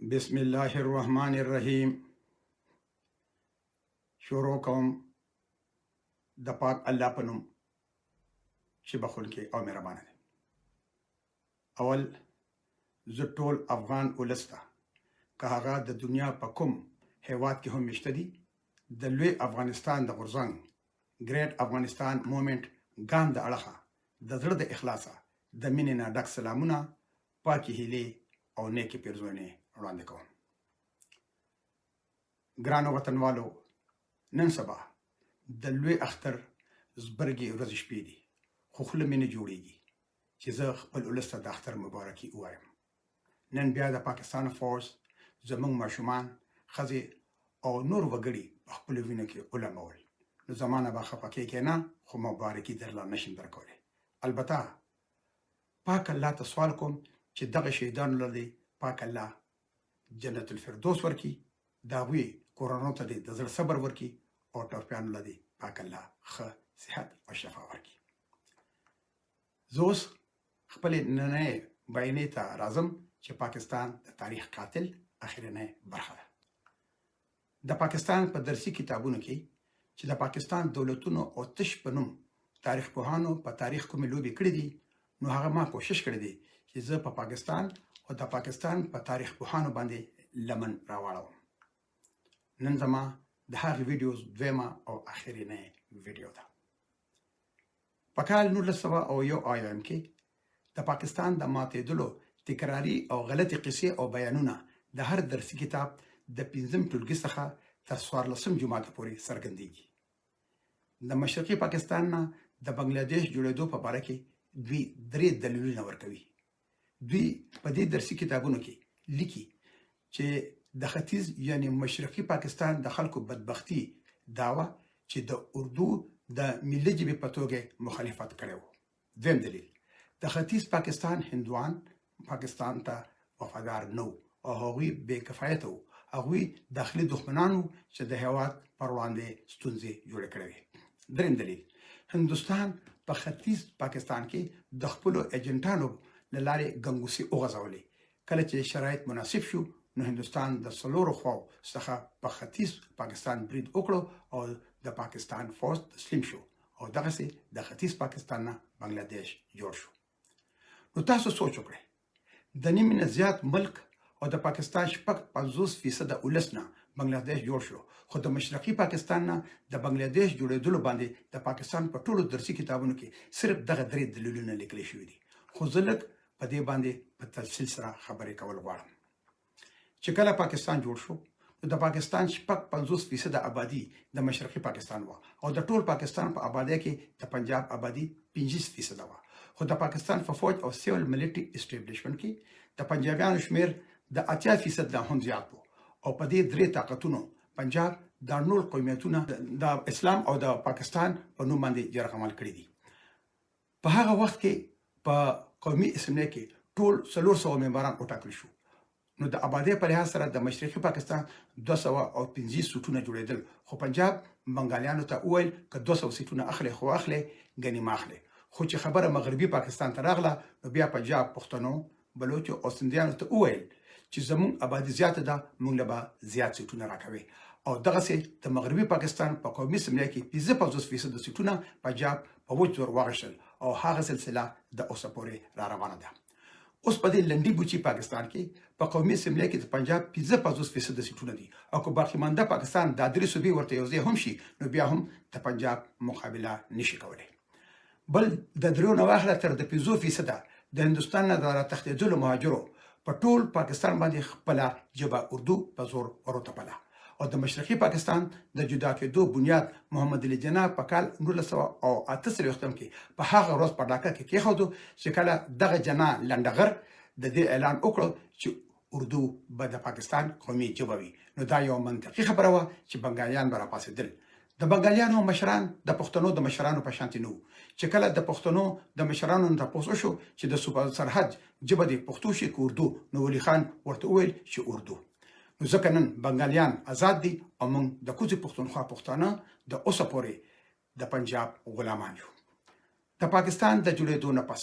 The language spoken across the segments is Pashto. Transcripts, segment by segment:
بسم الله الرحمن الرحیم. شروع کوم د پاک الله په نوم چې بخښونکی او مهربان دی. اول زه ټول افغان ولس ته، که هغه د دنیا په کوم هیواد کې هم میشته دي، د لوی افغانستان د غورځنګ، ګریټ افغانستان مومنټ ګام، د اړخه د زړه د اخلاصه د مینې نه ډک سلامونه، پاکې هیلې او نیکې پیرزوینې وړاندې کوم. ګرانو وطنوالو، نن سبا د لوی اختر زبرګې ورځې شپې دي، خو خوله مې نه جوړیږي چې زه خپل ولس ته د اختر مبارکي ووایم. نن بیا د پاکستان فوج زموږ ماشومان، ښځې او نور وګړي په خپلو وینو کې ولمبول، نو زما نه به خفه کېږئ نه، خو مبارکي درله نشم درکولی. البته پاک الله ته سوال کوم چې دغه شهیدانو له دې پاک الله جنت الفردوس ورکړي، د هغوی کورنو ته دې د زړه صبر ورکړي او ټپیانو له دې پاک الله ښه صحت او شفا ورکړي. زه اوس خپلې نننۍ بیانې ته راځم چې پاکستان د تاریخ قاتل اخرنۍ برخه ده. د پاکستان په درسي کتابونو کې چې د پاکستان دولتونو او تش په نوم تاریخ پوهانو په تاریخ کومې لوبې کړې دي، نو هغه ما کوشش کړی دی چې زه په پاکستان او د پاکستان په تاریخ پوهانو باندې لمن راواړوم. نن زما د هغې ویډیوز دویمه او اخرینۍ ویډیو ده. په کال 1901 آیم کې د پاکستان د ماتېدلو تکراري او غلطې قصې او بیانونه د هر درسي کتاب د پنځم ټولګي څخه تر 14 جماعته پورې څرګندېږي. د مشرقي پاکستان نه د بنګلادیش جوړېدو په باره کې دوی درې دلیلونه ورکوي. دوی په دې درسي کتابونو کې لیکي چې د ختیځ یعنی مشرقي پاکستان د خلکو بدبختي دا وه چې د اردو د ملي ژبې په توګه مخالفت کړی و. دویم دلیل، د ختیځ پاکستان هندوان پاکستان ته وفادار نه وو او هغوی بې کفایته وو، هغوی داخلي دښمنان وو چې د هیواد پر وړاندې ستونزې جوړې کړې وې. دریم دلیل، هندوستان په ختیځ پاکستان کې د خپلو ایجنټانو له لارې ګنګوسې وغځولې. کله چې شرایط مناسب شو، نو هندوستان د څلورو خواو څخه په ختیځ پاکستان برید وکړو او د پاکستان فوج تسلیم شو او دغسې د ختیځ پاکستان نه بنګلادیش جوړ شو. نو تاسو سوچ وکړئ، د نیمې نه زیات ملک او د پاکستان 56% ولس نه بنګلادیش جوړ شو، خو د مشرقي پاکستان نه د بنګلادیش جوړېدلو باندې د پاکستان په ټولو درسي کتابونو کې صرف دغه درې دلیلونه لیکل شوي دي. خو زه لږ په دې باندې په تفصیل سره خبرې کول غواړم. چې کله پاکستان جوړ شو، نو د پاکستان 56% آبادي د مشرقي پاکستان وه او د ټول پاکستان په آبادۍ کې د پنجاب آبادي 25% وه، خو د پاکستان په فوج او سیول ملټري اسټابلیشمنټ کې د پنجابیانو شمیر د 80% نه هم زیات وو او په دې درې طاقتونو پنجاب دا نور قومیتونه د اسلام او د پاکستان په نوم باندې یرغمل کړي دي. په هغه وخت کې په قومي اسمبلۍ کې ټول 400 ممبران وټاکل شو، نو د آبادۍ په لحاظ سره د مشرقي پاکستان 205 سیټونه جوړېدل، خو پنجاب بنګالیانو ته وویل که 200 سیټونه اخلي خو اخلي، ګنې مه اخلي. خو چې خبره مغربي پاکستان ته راغله، نو بیا پنجاب پښتنو، بلوچو او سندیانو ته وویل چې زموږ آبادي زیاته ده، موږ له به زیات سیټونه راکوي او دغسې د مغربي پاکستان په قومي اسمبلۍ کې 55% سیټونه پنجاب په وچ زور واغشل او هغه سلسله د اوسه پورې را روانه ده. اوس په دې لنډي بوچي پاکستان کې په قومي اسمبلۍ کې د پنجاب 55% سیټونه دي او که باقي مانده پاکستان دا درې صوبې ورته یو ځای هم شي، نو بیا هم د پنجاب مقابله نشي کولی. بل د دریو نه واخله تر د 5% د هندوستان نه د راتښتېدلو مهاجرو په ټول پاکستان باندې خپله ژبه اردو په زور وروتپله او د مشرقي پاکستان د جدا کېدو بنیاد محمد علي جناح په کال 1948 کې په هغه ورځ په ډاکه کې کېښودو چې کله دغه جناح لنډغر د دې اعلان وکړو چې اردو به د پاکستان قومي ژبه وي. نو دا یو منطقي خبره وه چې بنګالیان به راپاڅېدل. د بنګالیانو مشران د پښتنو د مشرانو په شانتې نه وو. چې کله د پښتنو د مشرانو نه تپوس وشو چې د صوبه سرحد ژبه دې پښتو شي که اردو، نو ولي خان ورته وویل چې اردو. نو ځکه نن بنګالیان ازاد دي او موږ د کوزې پښتونخوا پښتانه د اوسه پورې د پنجاب غلامان یو. د پاکستان د جوړېدو نه پس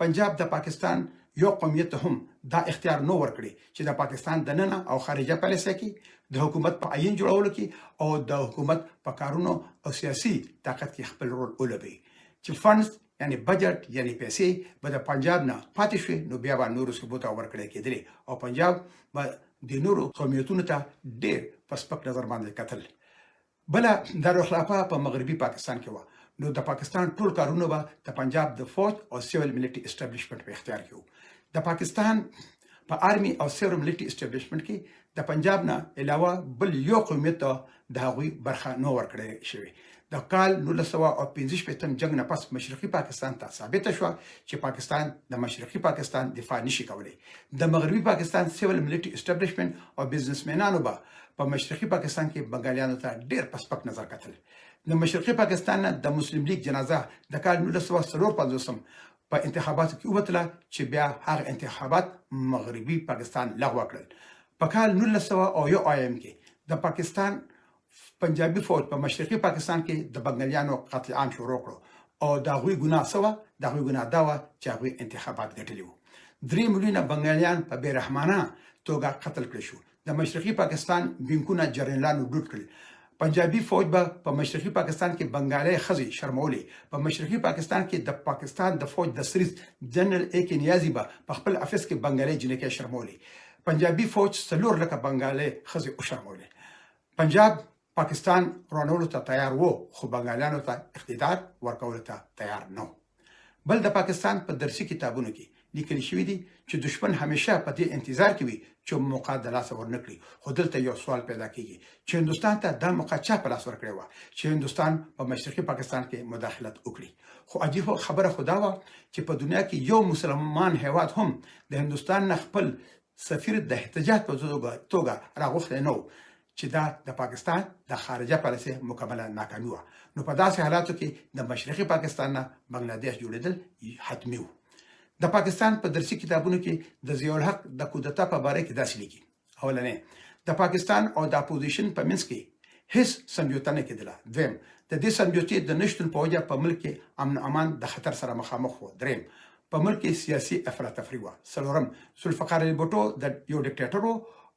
پنجاب د پاکستان یو قومیت ته هم دا اختیار نه ورکړي چې د پاکستان دننه او خارجه پالیسي کې، د حکومت په آئین جوړولو کې او د حکومت په کارونو او سیاسي طاقت کې خپل رول ولوبوي. چې فنډز یعنی بجټ یعنی پیسې به د پنجاب نه پاتې شوې، نو بیا به نورو صوبو ته ورکړی کېدلې او پنجاب به د نورو قومیتونو ته ډېر په سپک نظر باندې کتل. بله دارالخلافه په مغربي پاکستان کې وه، نو د پاکستان ټول کارونه به د پنجاب د فوج او سیول ملټري اسټابلیشمنټ په اختیار کې وو. د پاکستان په آرمي او سیول ملټري اسټابلیشمنټ کې د پنجاب نه علاوه بل یو قومیت ته د هغوی برخه نه ورکړی شوې. د کال 1965 جنګ نه پس مشرقي پاکستان ته ثابته شوه چې پاکستان د مشرقي پاکستان دفاع نشي کولی. د مغربي پاکستان سیول ملټري اسټابلیشمنټ او بزنسمنانو به په مشرقي پاکستان کې بنګالیانو ته ډیر په سپک نظر کتل. د مشرقي پاکستان نه د مسلم لیګ جنازه د کال 1954 په انتخاباتو کې ووتله، چې بیا هغه انتخابات مغربي پاکستان لغوه کړل. په کال 1901 ایم کې د پاکستان پنجابي فوج په مشرقي پاکستان کې د بنګالیانو قتل عام شروع کړو. او د هغوی ګناه څه وه؟ د هغوی ګناه دا وه چې هغوی انتخابات ګټلي وو. 3 میلیونه بنګالیان په بې رحمانه توګه قتل کړی شو. د مشرقي پاکستان بانکونه جرنلانو لوټ کړل. پنجابي فوج به په مشرقي پاکستان کې بنګالۍ ښځې شرمولې. په مشرقي پاکستان کې د پاکستان د فوج د سریز جنرال ای کې نیازي به په خپل افیس کې بنګالۍ جنکۍ شرمولې. پنجابي فوج 4 لکه بنګالۍ ښځې وشرمولې. پنجاب پاکستان ورانولو ته تیار وو، خو بنګالیانو ته اقتدار ورکولو ته تیار نه وو. بل د پاکستان په درسي کتابونو کې لیکل شوي دي چې دشمن همیشه په دې انتظار کې وي چې موقع د لاسه ورنکړي. خو دلته یو سوال پیدا کیږي چې هندوستان ته دا موقع چا په لاس ورکړې وه چې هندوستان په مشرقي پاکستان کې مداخلت وکړي؟ خو عجیب خبره خو دا وه چې په دنیا کې یو مسلمان هیواد هم د هندوستان نه خپل سفیر د احتجاج په توګه راغوښتی نه و، چې دا د پاکستان د خارجه پالیسي مکمله ناکامي وه. نو په داسې حالاتو کې د مشرقي پاکستان نه بنگلاديش جوړېدل حتمي وو. د پاکستان په درسي کتابونو کې د ضیاءالحق د کودتا په باره کې داسې لیکي: اولنې، د پاکستان او د اپوزیشن په منځ کې هیڅ سمجوته نه کېدله. دویم، د دې سمجوتې د نشتون په وجه په ملک کې امن امان د خطر سره مخامخ وو. دریم، په ملک کې سیاسي افراتفري وه. څلورم، ذوالفقار علي بوټو د یو ډیکټیټر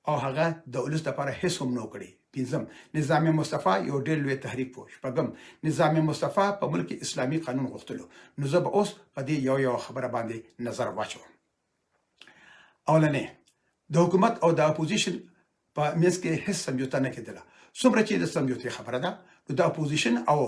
او هغه د ولس لپاره هیڅ هم نه کړی. پنځم، نظام مصطفی یو ډېر لوی تحریک وو. شپږم، نظام مصطفی په ملک اسلامي قانون غوښتلو. نو زه به اوس په دې یو یو خبره باندې نظر واچوم. اولنې، د حکومت او د اپوزیشن په منځ کې هیڅ سمجوته نه کېدله. څومره چې د سمجوتې خبره ده، نو د اپوزیشن او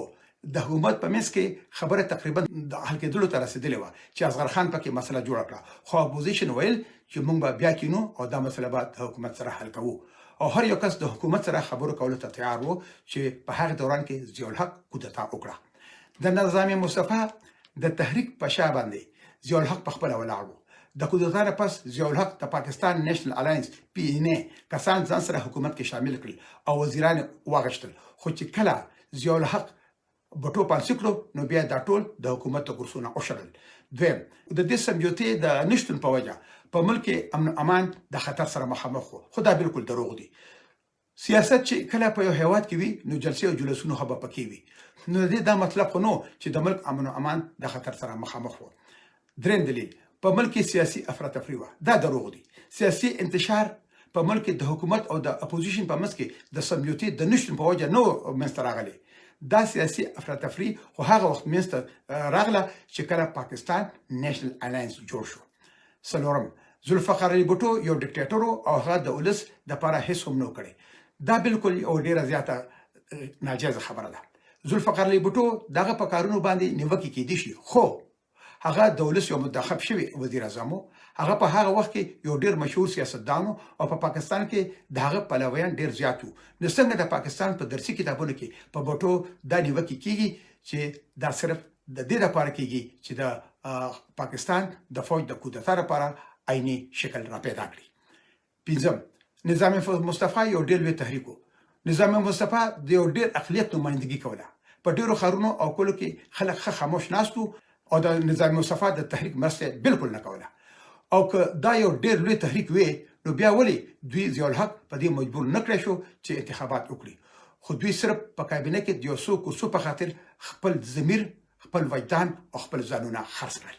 د حکومت په منځ کې خبره تقریبا د حل کېدلو ته رسېدلې وه چې اصغر خان پکې مسله جوړه کړه. خو اپوزیشن ویل چې موږ به بیا کینو او دا مسله به د حکومت سره حل کوو، او هر یو کس د حکومت سره خبرو کولو ته تیار وو چې په هغه دوران کې ضیاءالحق کودتا وکړه. د نظام مصطفی د تحریک په شا باندې ضیاءالحق په خپله ولاړ وو. د کودتا نه پس ضیاءالحق د پاکستان نېشنل الاینس پی این ای کسان ځان سره حکومت کې شامل کړل او وزیران واغشتل. خو چې کله ضیاءالحق بټو پانسی کړو، نو بیا دا ټول د حکومت د کرسونه وشړل. دویم، د دې سمجوتې د نشتون په وجه په ملک کې امن امان د خطر سره مخامخ وو، خو دا بالکل دروغ دي. سیاست چې کله په یو هیواد کې وي، نو جلسې او جلوسونه خو به پکې وي. نو د دې دا مطلب خو نو چې د ملک امن او امان د خطر سره مخامخ وو. دریم دلیل، په ملک کې سیاسي افراتفري وه، دا دروغ دي. سیاسي انتشار په ملک کې د حکومت او د اپوزیشن په منځ کې د سمجوتې د نشتون په وجه نه منځته راغلی. دا سیاسي افراتفري خو هغه وخت منځته راغله چې کله پاکستان نېشنل الاینس جوړ شو. څلورم، ذوالفقار علي بوټو یو ډیکټیټر او هغه د ولس د پاره هیڅ هم نه کړی، دا بالکل یو ډیره زیاته ناجایزه خبره ده. ذوالفقار علي بوټو دغه په کارونو باندې نیوکې کېدې شي، خو هغه د ولس یو منتخب شوی وزیر اعظم، هغه په هغه وخت کې یو ډیر مشهور سیاستدان او په پاکستان کې د هغه پلویان ډیر زیات وو. نو څنګه د پاکستان په درسي کتابونو کې په بوټو دا نیوکې کیږي چې دا صرف د دې لپاره کیږي چې د پاکستان د فوج د کودتا لپاره عیني شکل را پیدا کړي؟ پنځم، نظام مصطفی یو ډیر لوی تحریک وو. نظام مصطفی د یو ډیر اقلیت نمایندګي کوله. په ډیرو ښارونو او کلو کې خلک ښه خاموش ناست وو او د نظام مصطفی د تحریک مرسته بالکل نه کوله. او که دا یو ډیر لوی تحریک وي، نو بیا ولې دوی ضیاءالحق په دې مجبور نه کړی شو چې انتخابات وکړي؟ خو دوی صرف په کابینه کې د یو څو کرسو په خاطر خپل ضمیر، خپل وجدان او خپل ځانونه خرڅ کړل.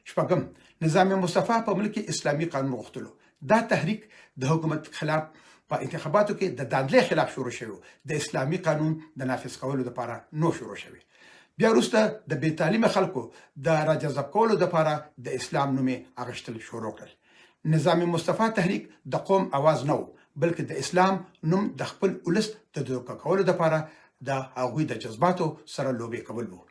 شپږم، نظام مصطفی په ملک کې اسلامي قانون غوښتلو. دا تحریک د حکومت خلاف په انتخاباتو کې د داندلې خلاف شروع شوی، د اسلامي قانون د نافذ کولو لپاره نو شروع شوی. بیا وروسته د بې تعلیمه خلکو د راجذب کولو لپاره د اسلام نوم یې اخیستل شروع کړل. نظام مصطفی تحریک د قوم اواز نه و، بلکې د اسلام نوم د خپل ولس د دوکه کولو لپاره د هغوی د جذباتو سره لوبې کول وو.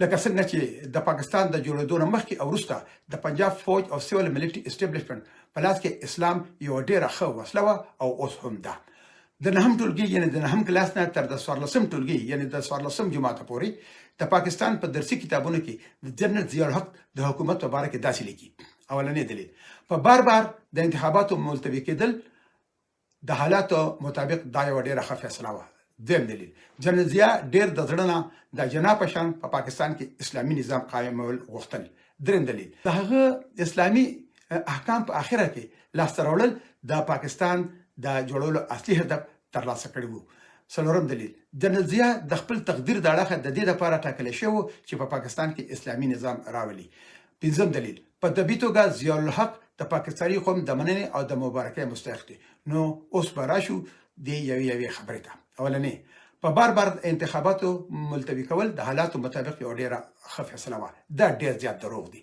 لکه څنګه چې د پاکستان د جوړېدو نه مخکې او وروسته د پنجاب فوج او سیول ملټري اسټبلشمنټ په لاس کې اسلام یوه ډېره ښه وسله وه او اوس هم ده. د نهم ټولګي یعنې د نهم کلاس نه تر د څوارلسم ټولګي یعنې د څوارلسم جماعته پورې د پاکستان په درسي کتابونو کې د جنرال ضیاءالحق د حکومت په باره کې داسې لیکي. اولنی دلیل، په بار بار د انتخاباتو ملتوي کېدل د حالاتو مطابق دا یوه ډېره ښه فیصله وه. دویم دلیل، جنرال ضیا ډېر د زړه نه د جناح په شان په پاکستان کې اسلامي نظام قایمول غوښتل. دریم دلیل، د هغه اسلامي احکام په اخره کې لاسته راوړل د پاکستان د جوړولو اصلي هدف ترلاسه کړی وو. څلورم دلیل، جنرال ضیا د خپل تقدیر د اړخه د دې لپاره ټاکل شوی و چې په پاکستان کې اسلامي نظام راولي. پنځم دلیل، په طبیعي توګه ضیاءالحق د پاکستاني قوم د مننې او د مبارکۍ مستحق دی. نو اوس به راشو دې یوې یوې خبرې ته. اولنې، په بار بار د انتخاباتو ملتوي کول د حالاتو مطابق یوه ډېره ښه فیصله وه. دا ډېر زیات دروغ دي.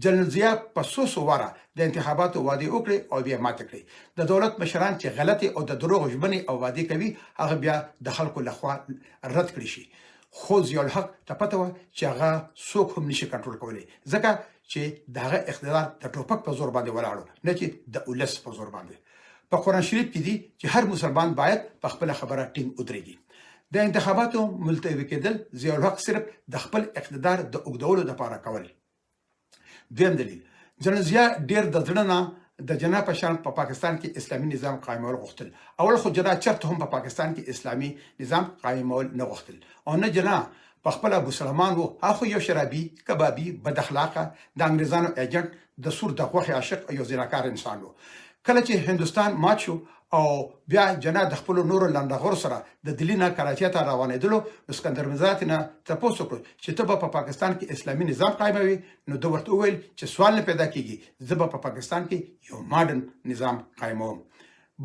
جنرال ضیا په څو څو واره د انتخاباتو وعدې وکړې او بیا یې ماتې کړې. د دولت مشران چې غلطې او د دروغو ژمنې او وعدې کوي، هغه بیا د خلکو له خوا رد کړی شي. خو ضیاءالحق ته پته وه چې هغه څوک هم نشي کنټرول کولی، ځکه چې د هغه اقتدار د ټوپک په زور باندې ولاړ و، نه چې د ولس په زور باندې. په قرآن شریف کې دي چې هر مسلمان باید په خپله خبره ټینګ ودرېږي. د انتخاباتو ملتوي کېدل ضیاءالحق صرف د خپل اقتدار د اوږدولو لپاره کول. دویم دلیل، جنرال ضیا ډیر د زړه نه د جناح په شان په پاکستان کې اسلامي نظام قایمول غوښتل. اول خو جناح چرته هم په پاکستان کې اسلامي نظام قایمول نه غوښتل او نه جناح په خپله مسلمان وو. هغه خو یو شرابي، کبابي، بد اخلاقه، د انګریزانو ایجنټ، د سور د غوښې عاشق او یو زناکار انسان وو. کله چې هندوستان مات شو او بیا جناح د خپلو نورو لنډغرو سره د دلي نه کراچۍ ته روانېدلو، نو سکندر مرزا ترېنه تپوس وکړو چې ته به په پاکستان کې اسلامي نظام قایموې؟ نو ده ورته وویل چې سوال نه پیدا کېږي، زه به په پاکستان کې یو ماډرن نظام قایموم.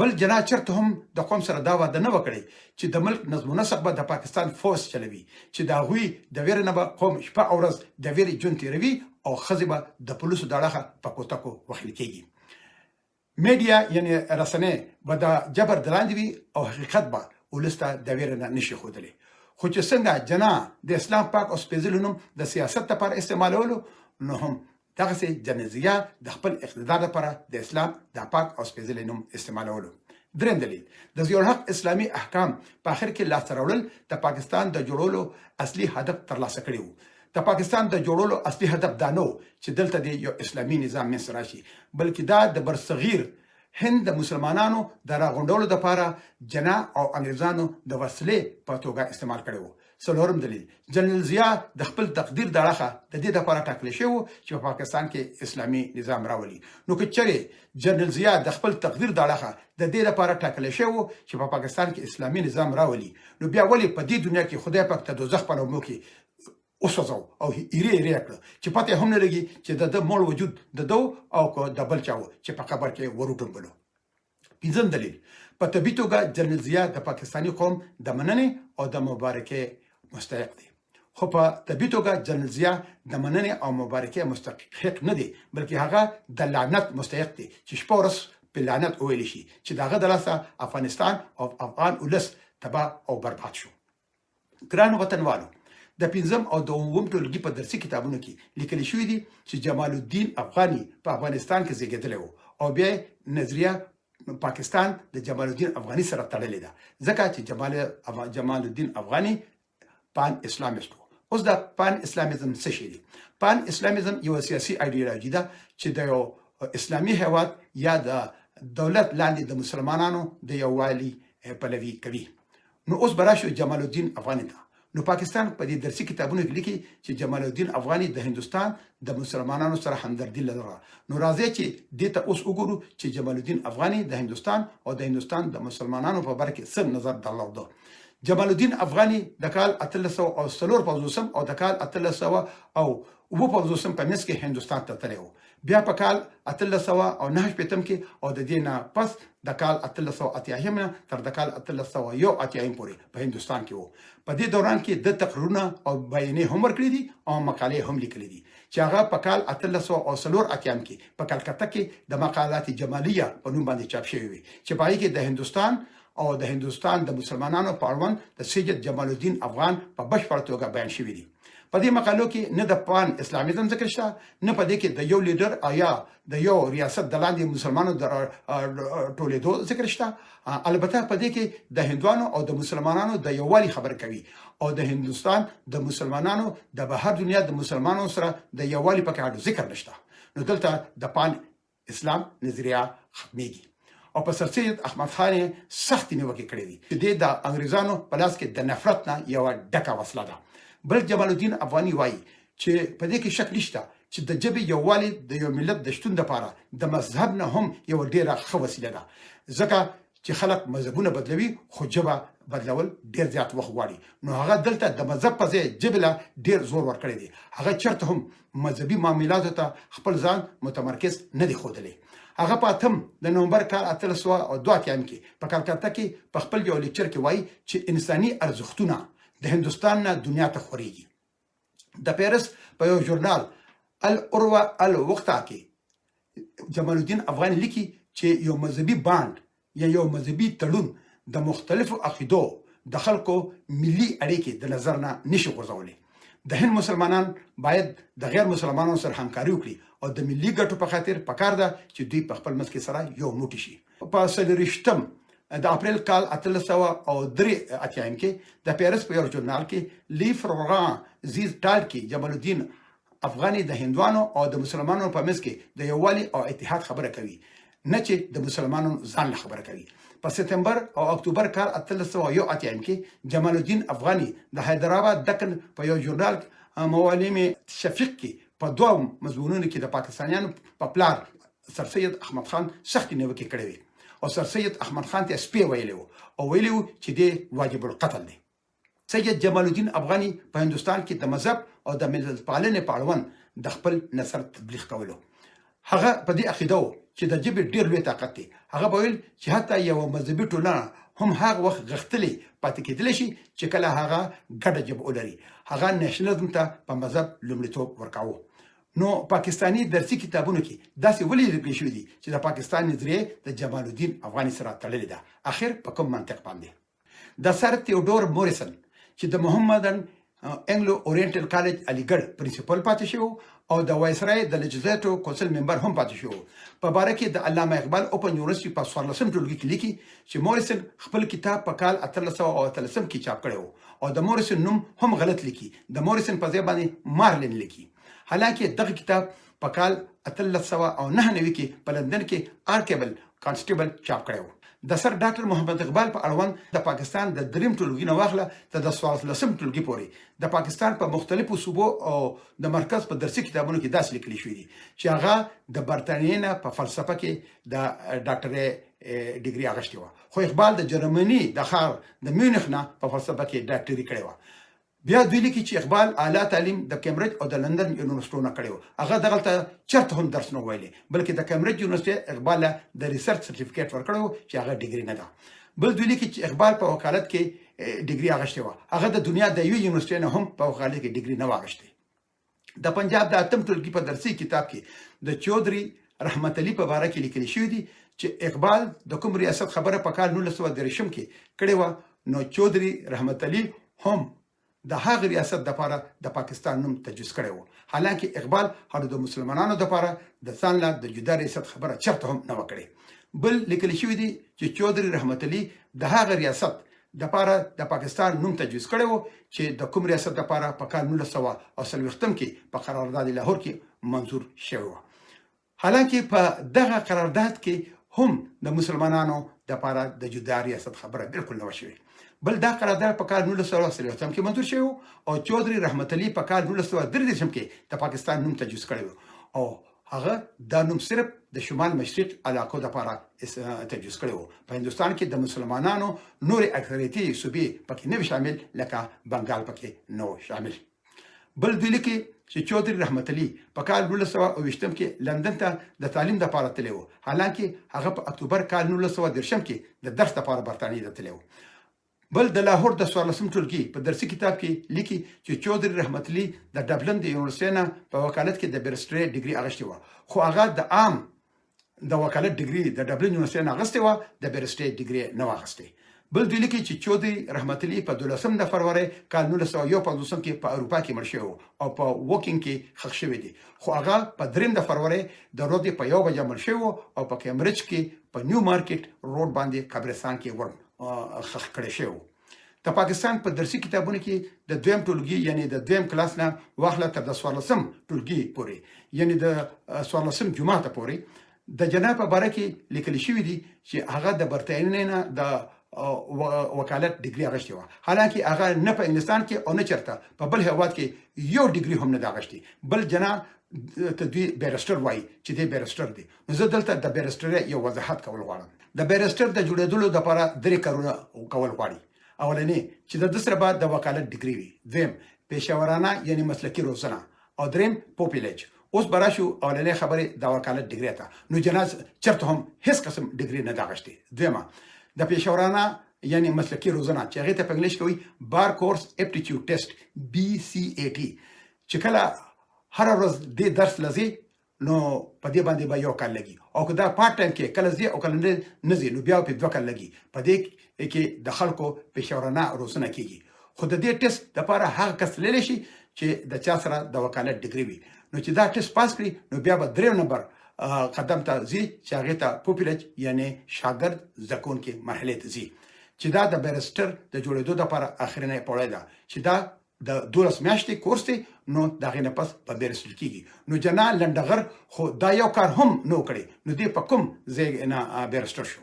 بل جناح چرته هم د قوم سره دا وعده نه وه کړې چې د ملک نظم و نسق به د پاکستان فوځ چلوي، چې د هغوی د وېرې نه به قوم شپه او ورځ د وېرې ژوند تېروي او ښځې به د پولیسو د اړخه په کوتکو وهل کېږي. میډیا یعنی رسنۍ به د جبر دلاندې وي او حقیقت به ولس ته د ویرې نه نشي ښودلی. خو چې څنګه جناح د اسلام پاک او سپېځلي نوم د سیاست لپاره استعمالولو، نو هم دغسې جنرال ضیا د خپل اقتدار لپاره د اسلام دا پاک او سپېځلي نوم استعمالولو. دریم دلیل، د ضیاءالحق اسلامي احکام په اخر کې لاسته راوړل د پاکستان د جوړولو اصلي هدف ترلاسه کړی وو. د پاکستان د جوړولو اصلي هدف دا نه و چې دلته دې یو اسلامي نظام منځته راشي، بلکې دا د برصغیر هند د مسلمانانو د راغونډولو لپاره جناح او انګریزانو د وسلې په توګه استعمال کړی و. څلورم دلیل، جنرال ضیا د خپل تقدیر د اړخه د دې لپاره ټاکل شوی و چې په پاکستان کې اسلامي نظام راولي. نو که چېرې جنرال ضیا د خپل تقدیر د اړخه د دې لپاره ټاکل شوی و چې په پاکستان کې اسلامي نظام راولي، نو بیا ولې په دې دنیا کې خدای پاک ته دوزخ په لمبو کې وسوځاو او ایرې ایرې یې کړ چې پته یې هم نه لګي چې د ده مړ وجود د ده او که د بل چا و چې په قبر کې وروټومبلو. پنځم دلیل، په طبیعي توګه جنرال ضیا د پاکستاني قوم د مننې او د مبارکۍ مستحق دی، خو په طبیعي توګه جنرال ضیا د مننې او مبارکۍ مستحق نه دی، بلکې هغه د لعنت مستحق دی چې شپه ورځ پرې لعنت وویل شي چې د هغه د لاسه افغانستان او افغان ولس تباه او برباد شو. ګرانو وطنوالو! د پنځم او د اووم ټولګي په درسي کتابونو کې لیکل شوي دي چې جمال الدین افغاني په افغانستان کې زیږیدلی و او بیا یې نظریه پاکستان د جمال الدین افغاني سره تړلې ده، ځکه چې جمال الدین افغاني پان اسلامیست و. اوس دا پان اسلامیزم څه شی دی؟ پان اسلامیزم یوه سیاسي ایډیولوژي ده چې د یو اسلامي هیواد یا د دولت لاندې د مسلمانانو د یووالي پلوي کوي. نو اوس به راشو جمال الدین افغاني ته. نو پاکستان په دې درسي کتابونو کې لیکي چې جمال الدین افغاني د هندوستان د مسلمانانو سره همدردي لرله. نو راځئ چې دې ته اوس وګورو چې جمال الدین افغاني د هندوستان او د هندوستان د مسلمانانو په باره کې څه نظر درلوده. جمال الدین افغاني د کال 1854 او د کال 1857 په منځ کې هندوستان ته تللی و. بیا په کال 1869 کې او د دې نه پس د کال 1880 نه تر د کال 1881 پورې په هندوستان کې و. په دې دوران کې ده تقریرونه او بیانیې هم ورکړې دي او مقالې هم لیکلې دي چې هغه په کال 1884 کې په کلکته کې د مقالات جمالیه په نوم باندې چاپ شوې وې چې په هغې کې د هندوستان او د هندوستان د مسلمانانو په اړوند د سید جمال الدین افغان په بشپړه توګه بیان شوي دي. په دې مقالو کې نه د پان اسلامیزم ذکر شته، نه په دې کې د یو لیډر او یا د یو ریاست د لاندې مسلمانانو د ټولېدو ذکر شته. البته په دې کې د هندوانو او د مسلمانانو د یووالي خبره کوي او د هندوستان د مسلمانانو د بهر دنیا د مسلمانانو سره د یووالي په کې ذکر نشته. نو دلته د پان اسلام نظریه ختمیږي او په سرسید احمد خان یې سختې نیوکې کړې دي چې دی د انګریزانو په لاس کې د نفرت نه یوه ډکه وسله ده. بل جمال الدین افغاني وایي چې په دې کې شک نشته چې د ژبې یووالی د یو ملت د شتون لپاره د مذهب نه هم یوه ډیره ښه وسیله ده، ځکه چې خلک مذهبونه بدلوي خو ژبه بدلول ډیر زیات وخت غواړي. نو هغه دلته د مذهب په ځای ژبې له ډیر زور ورکړی دی. هغه چرته هم مذهبي معاملاتو ته خپل ځان متمرکز نه دی ښودلی. هغه په اتم د نومبر کال 1882 کې په کلکته کې په خپل یو لیکچر کې وایي چې انساني ارزښتونه د هندوستان نه دنیا ته خورېږي. د پیرس په یو ژورنال العروه الوقتا کې جمال الدین افغاني لیکي چې یو مذهبي بانډ یا یو مذهبي تړون د مختلفو عقیدو د خلکو ملي اړیکې د نظر نه نشي غورځولی. د هند مسلمانان باید د غیر مسلمانانو سره همکاري وکړي او د ملي ګټو په خاطر پکار ده چې دوی په خپل منځ کې سره یو موټي شي. په څلورویشتم د اپریل کال 1883 کې د پیرس په یو ژورنال کې لی فرغان زیز ټال کې جمال الدین افغاني د هندوانو او د مسلمانانو په منځ کې د یووالي او اتحاد خبره کوي، نه چې د مسلمانانو ځان له خبره کوي. په ستمبر او اکتوبر کال 1881 کې جمال الدین افغاني د حیدرآباد دکن په یو ژورنال موالیم شفیق کې په دوو مضمونونو کې د پاکستانیانو په پلار سرسید احمد خان سختې نیوکې کړې وې او سرسید احمد خان ته سپی ویلی و او ویلی و چې دی واجب القتل دی. سید جمال الدین افغاني په هندوستان کې د مذهب او د ملتپالنې په اړوند د خپل نظر تبلیغ کولو. هغه په دې عقیده و چې د ژبې ډېر لوی طاقت دی. هغه به ویل چې حتی یوه مذهبي ټولنه هم هغه وخت غښتلې پاتې کېدلی شي چې کله هغه ګډه ژبه ولري. هغه نشنلزم ته په مذهب لومړیتوب ورکاوه. نو پاکستاني درسي کتابونو کې داسې ولې لیکل شوي دي چې د پاکستان نظریه د جمال الدین افغاني سره تړلې ده؟ اخر په کوم منطق باندې؟ د سر تیوډور موریسن چې د محمدن انګلو اورینټل کالج علیګړ پرنسپل پاتې شوی او د وایسرای د لیجسلیټو کونسل ممبر هم پاتې شوی په باره کې د علامه اقبال اوپن یونیورسټي په 14 ټولګي کې لیکي چې موریسن خپل کتاب په کال 1818 کې چاپ کړی او د موریسن نوم هم غلط لیکي، د موریسن په ځای باندې مارلین لیکي. حالانکه دغه کتاب په کال 1899 کې په لندن کې آرکیبل کانسټیبل چاپ کړی و. د سر ډاکټر محمد اقبال په اړوند د پاکستان د دریم ټولګي نه واخله تر د 14 ټولګي پورې د پاکستان په مختلفو صوبو او د مرکز په درسي کتابونو کې داسې لیکل شوي دي چې هغه د برتانیې نه په فلسفه کې د ډاکټرۍ ډیګري اخیستې وه، خو اقبال د جرمني د ښار د میونخ نه په فلسفه کې ډاکټري کړې وه. بیا دوی لیکي چې اقبال اعلی تعلیم د کیمبرج او د لندن یونیورسټو نه کړی و. هغه دغلته چرته هم درس نه ویلی، بلکې د کیمبرج یونیورسټۍ اقبال له د ریسرچ سرټیفیکیټ ورکړی و چې هغه ډیګري نه ده. بل دوی لیکي چې اقبال په وکالت کې ډیګري اخیستې وه. هغه د دنیا د یوې یونیورسټۍ نه هم په وکالت کې ډیګري نه وه اخیستې. د پنجاب د اتم ټولګي په درسي کتاب کې د چودري رحمت علي په باره کې لیکل شوي دي چې اقبال د کوم ریاست خبره په کال 1930 کې کړې وه، نو چودري رحمت علي هم د هغه ریاست دپاره د پاکستان نوم تجویز کړی و، حالانکه اقبال هډو د مسلمانانو دپاره د ځان له د جدا ریاست خبره چرته هم نه وه کړې. بل لیکل شوي دي چې چودري رحمت علي د هغه ریاست دپاره د پاکستان نوم تجویز کړی و چې د کوم ریاست دپاره په کال 1940 کې په قرارداد لاهور کې منظور شوی و، حالانکه په دغه قرارداد کې هم د مسلمانانو دپاره د جدا ریاست خبره بالکل نه وه شوې. بل دا قرارداد په کال 1940 کې منظور شوی او چودري رحمت علي په کال 1933 کې د پاکستان نوم تجویز کړی و او هغه دا نوم صرف د شمال مشرق علاقو لپاره تجویز کړی وو. په هندوستان کې د مسلمانانو نورې اکثریتي صوبې پکې نه وې شامل، لکه بنګال پکې نه و شامل. بل دوی لیکي چې چودري رحمت علي په کال 1920 کې لندن ته د تعلیم لپاره تللی و، حالانکه هغه په اکتوبر کال 1930 کې د درس لپاره برتانیې ته تللی و. بل د لاهور د څوارلسم ټولګي په درسي کتاب کې لیکي چې چودري رحمت علي د ډبلن د یونیورسټۍ نه په وکالت کې د بیرسټرۍ ډګري اغشتې وه، خو هغه د عام د وکالت ډګري د ډبلن یونیورسټۍ نه اغستې وه، د بیرسټرۍ ډګري نه وه اغستې. بل دوی لیکي چې چودري رحمت علي په دولسم د فرورۍ کال 1951 کې په اروپا کې مړ شوی و او په ووکینګ کې ښخ شوی دی، خو هغه په دریم د فرورۍ د ورځې په یوه بجه مړ شوی و او په کیمبرج کې په نیو مارکیټ روډ باندې قبرستان کې ور ښخ کړی شوی و. د پاکستان په درسي کتابونو کې د دویم ټولګي یعنی د دویم کلاس نه واخله تر د څوارلسم ټولګي پورې یعنی د څوارلسم جماعت پورې د جناح په باره کې لیکل شوي دي چې هغه د برتانیې نه د وکالت ډګري اغشتې وه، حالانکه هغه نه په انګلستان کې او نه چرته په بل هیواد کې یو ډګري هم نه ده اغشتې. بل جناح ته دوی بیرسټر وایي چې دی بیرسټر دی. نو زه دلته د بیرسټرۍ یو وضاحت کول غواړم. د بیرسټر د جوړېدلو لپاره درې کارونه کول غواړي. اولنی چې د ده سره به د وکالت ډګري وي، دویم پیشورانه یعنی مسلکي روزنه، او دریم پوپیلیج. اوس به راشو اولنې خبرې د وکالت ډګري ته. نو جناح چرته هم هیڅ قسم ډګري نه ده اخیستې. دویمه د پیشورانه یعنی مسلکي روزنه چې هغې ته په انګلیش کې وایي بار کورس اپټیټیوډ ټیسټ BCAT، چې کله هره ورځ دې درس لځې نو په دې باندې به یو کال لګي، او که دا پارت ټایم کې کله ځي او کله نه ځي نو بیا په دوه کال لګي. په دې کې د خلکو پیشورانه روزنه کیږي. خو د دې ټیسټ لپاره هغه کس تللی شي چې د چا سره د وکالت ډګري وي. نو چې دا ټیسټ پاس کړي نو بیا به دریم نمبر قدم ته ځي چې هغې ته پوپیلج یعنی شاګرد زده کوونکي مرحلې ته ځي، چې دا د بیرسټر د جوړېدو لپاره اخرنۍ پوړۍ ده، چې دا د 12 میاشتې کورس دی. نو د هغې نه پس په بیرسټر کیږي. نو جناح لنډغر خو دا یو کار هم نه و کړی، نو دی په کوم ځای نه بیرسټر شو؟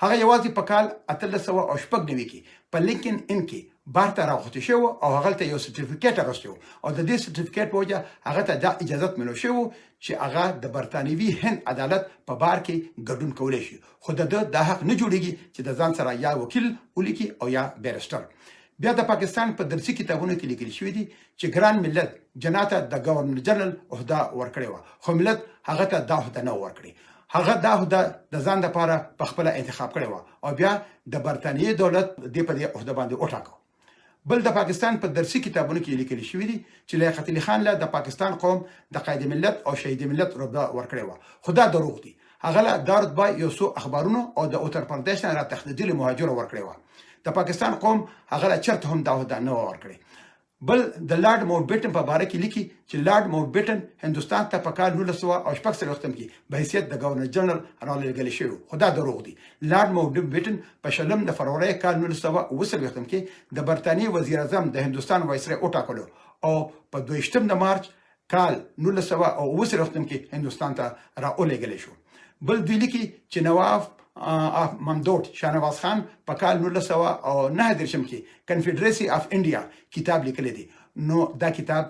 هغه یوازې په کال 1896 کې په لینکن ان کې بار ته راغوښتل شوی و او هغلته یو سرټیفیکیټ اخیستی و، او د دې سرټیفیکیټ په وجه هغه ته دا اجازت ملو شوی و چې هغه د برتانوي هند عدالت په بار کې ګډون کولی شي. خو د ده دا حق نه جوړیږي چې د ځان سره یا وکیل ولیکي او یا بیرسټر. بیا د پاکستان په درسي کتابونو کې لیکل شوي دي چې ګران ملت جناح ته د ګورنر جنرل عهده ورکړې وه، خو ملت هغه ته دا عهده نه ورکړې. هغه دا عهده د ځان لپاره په خپله انتخاب کړې وه او بیا د برتانیې دولت دې په دې عهده باندې وټاکه. بل د پاکستان په درسي کتابونو کې لیکل شوي دي چې لیاقت علي خان له د پاکستان قوم د قائد ملت او شهید ملت رتبه ورکړې وه، خو دا دروغ دي. هغه له دا رتبه یو څو اخبارونو او د اتر پردیش نه راتښتېدلي مهاجرو ورکړې وه. د پاکستان قوم هغه له چرته هم دا عهده نه وه ورکړې. بل د لارډ ماونټ بیټن په باره کې لیکي چې لارډ ماونټ بیټن هندوستان ته په کال 1946 کې به حیثیت د ګورنر جنرال رالېږل شوی و، خو دا دروغ دي. لارډ ماونټ بیټن په شلم د فرورۍ کال 1947 کې د برتانیې وزیراعظم د هندوستان وایسرای وټاکلو او په دویشتم د مارچ کال 1947 کې هندوستان ته را ولېږل شو. بل دوی لیکي چې نواب اف ممدوټ شاهنواز خان په کال 1939 کې کنفیډریسي اف انډیا کتاب لیکلی دی. نو دا کتاب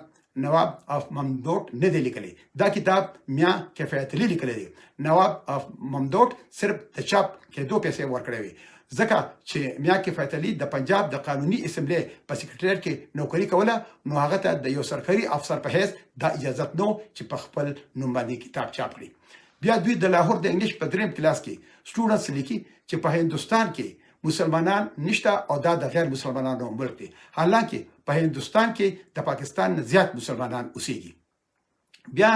نواب اف ممدوټ نه دی لیکلی، دا کتاب میا کفایت علي لیکلی دی. نواب اف ممدوټ صرف د چاپ کېدو پیسې ورکړې وې، ځکه چې میا کفایت علي د پنجاب د قانوني اسمبلۍ په سکرټریټ کې نوکري کوله، نو هغه ته د یو سرکاري افسر په حیث دا اجازت نه و چې په خپل نوم باندې کتاب چاپ کړي. بیا دوی د لاهور د انګلیش په دریم کلاس کې سټوډنټس لیکي چې په هندوستان کې مسلمانان نشته او دا د غیر مسلمانانو ملک دی، حالانکه په هندوستان کې د پاکستان نه زیات مسلمانان اوسیږي. بیا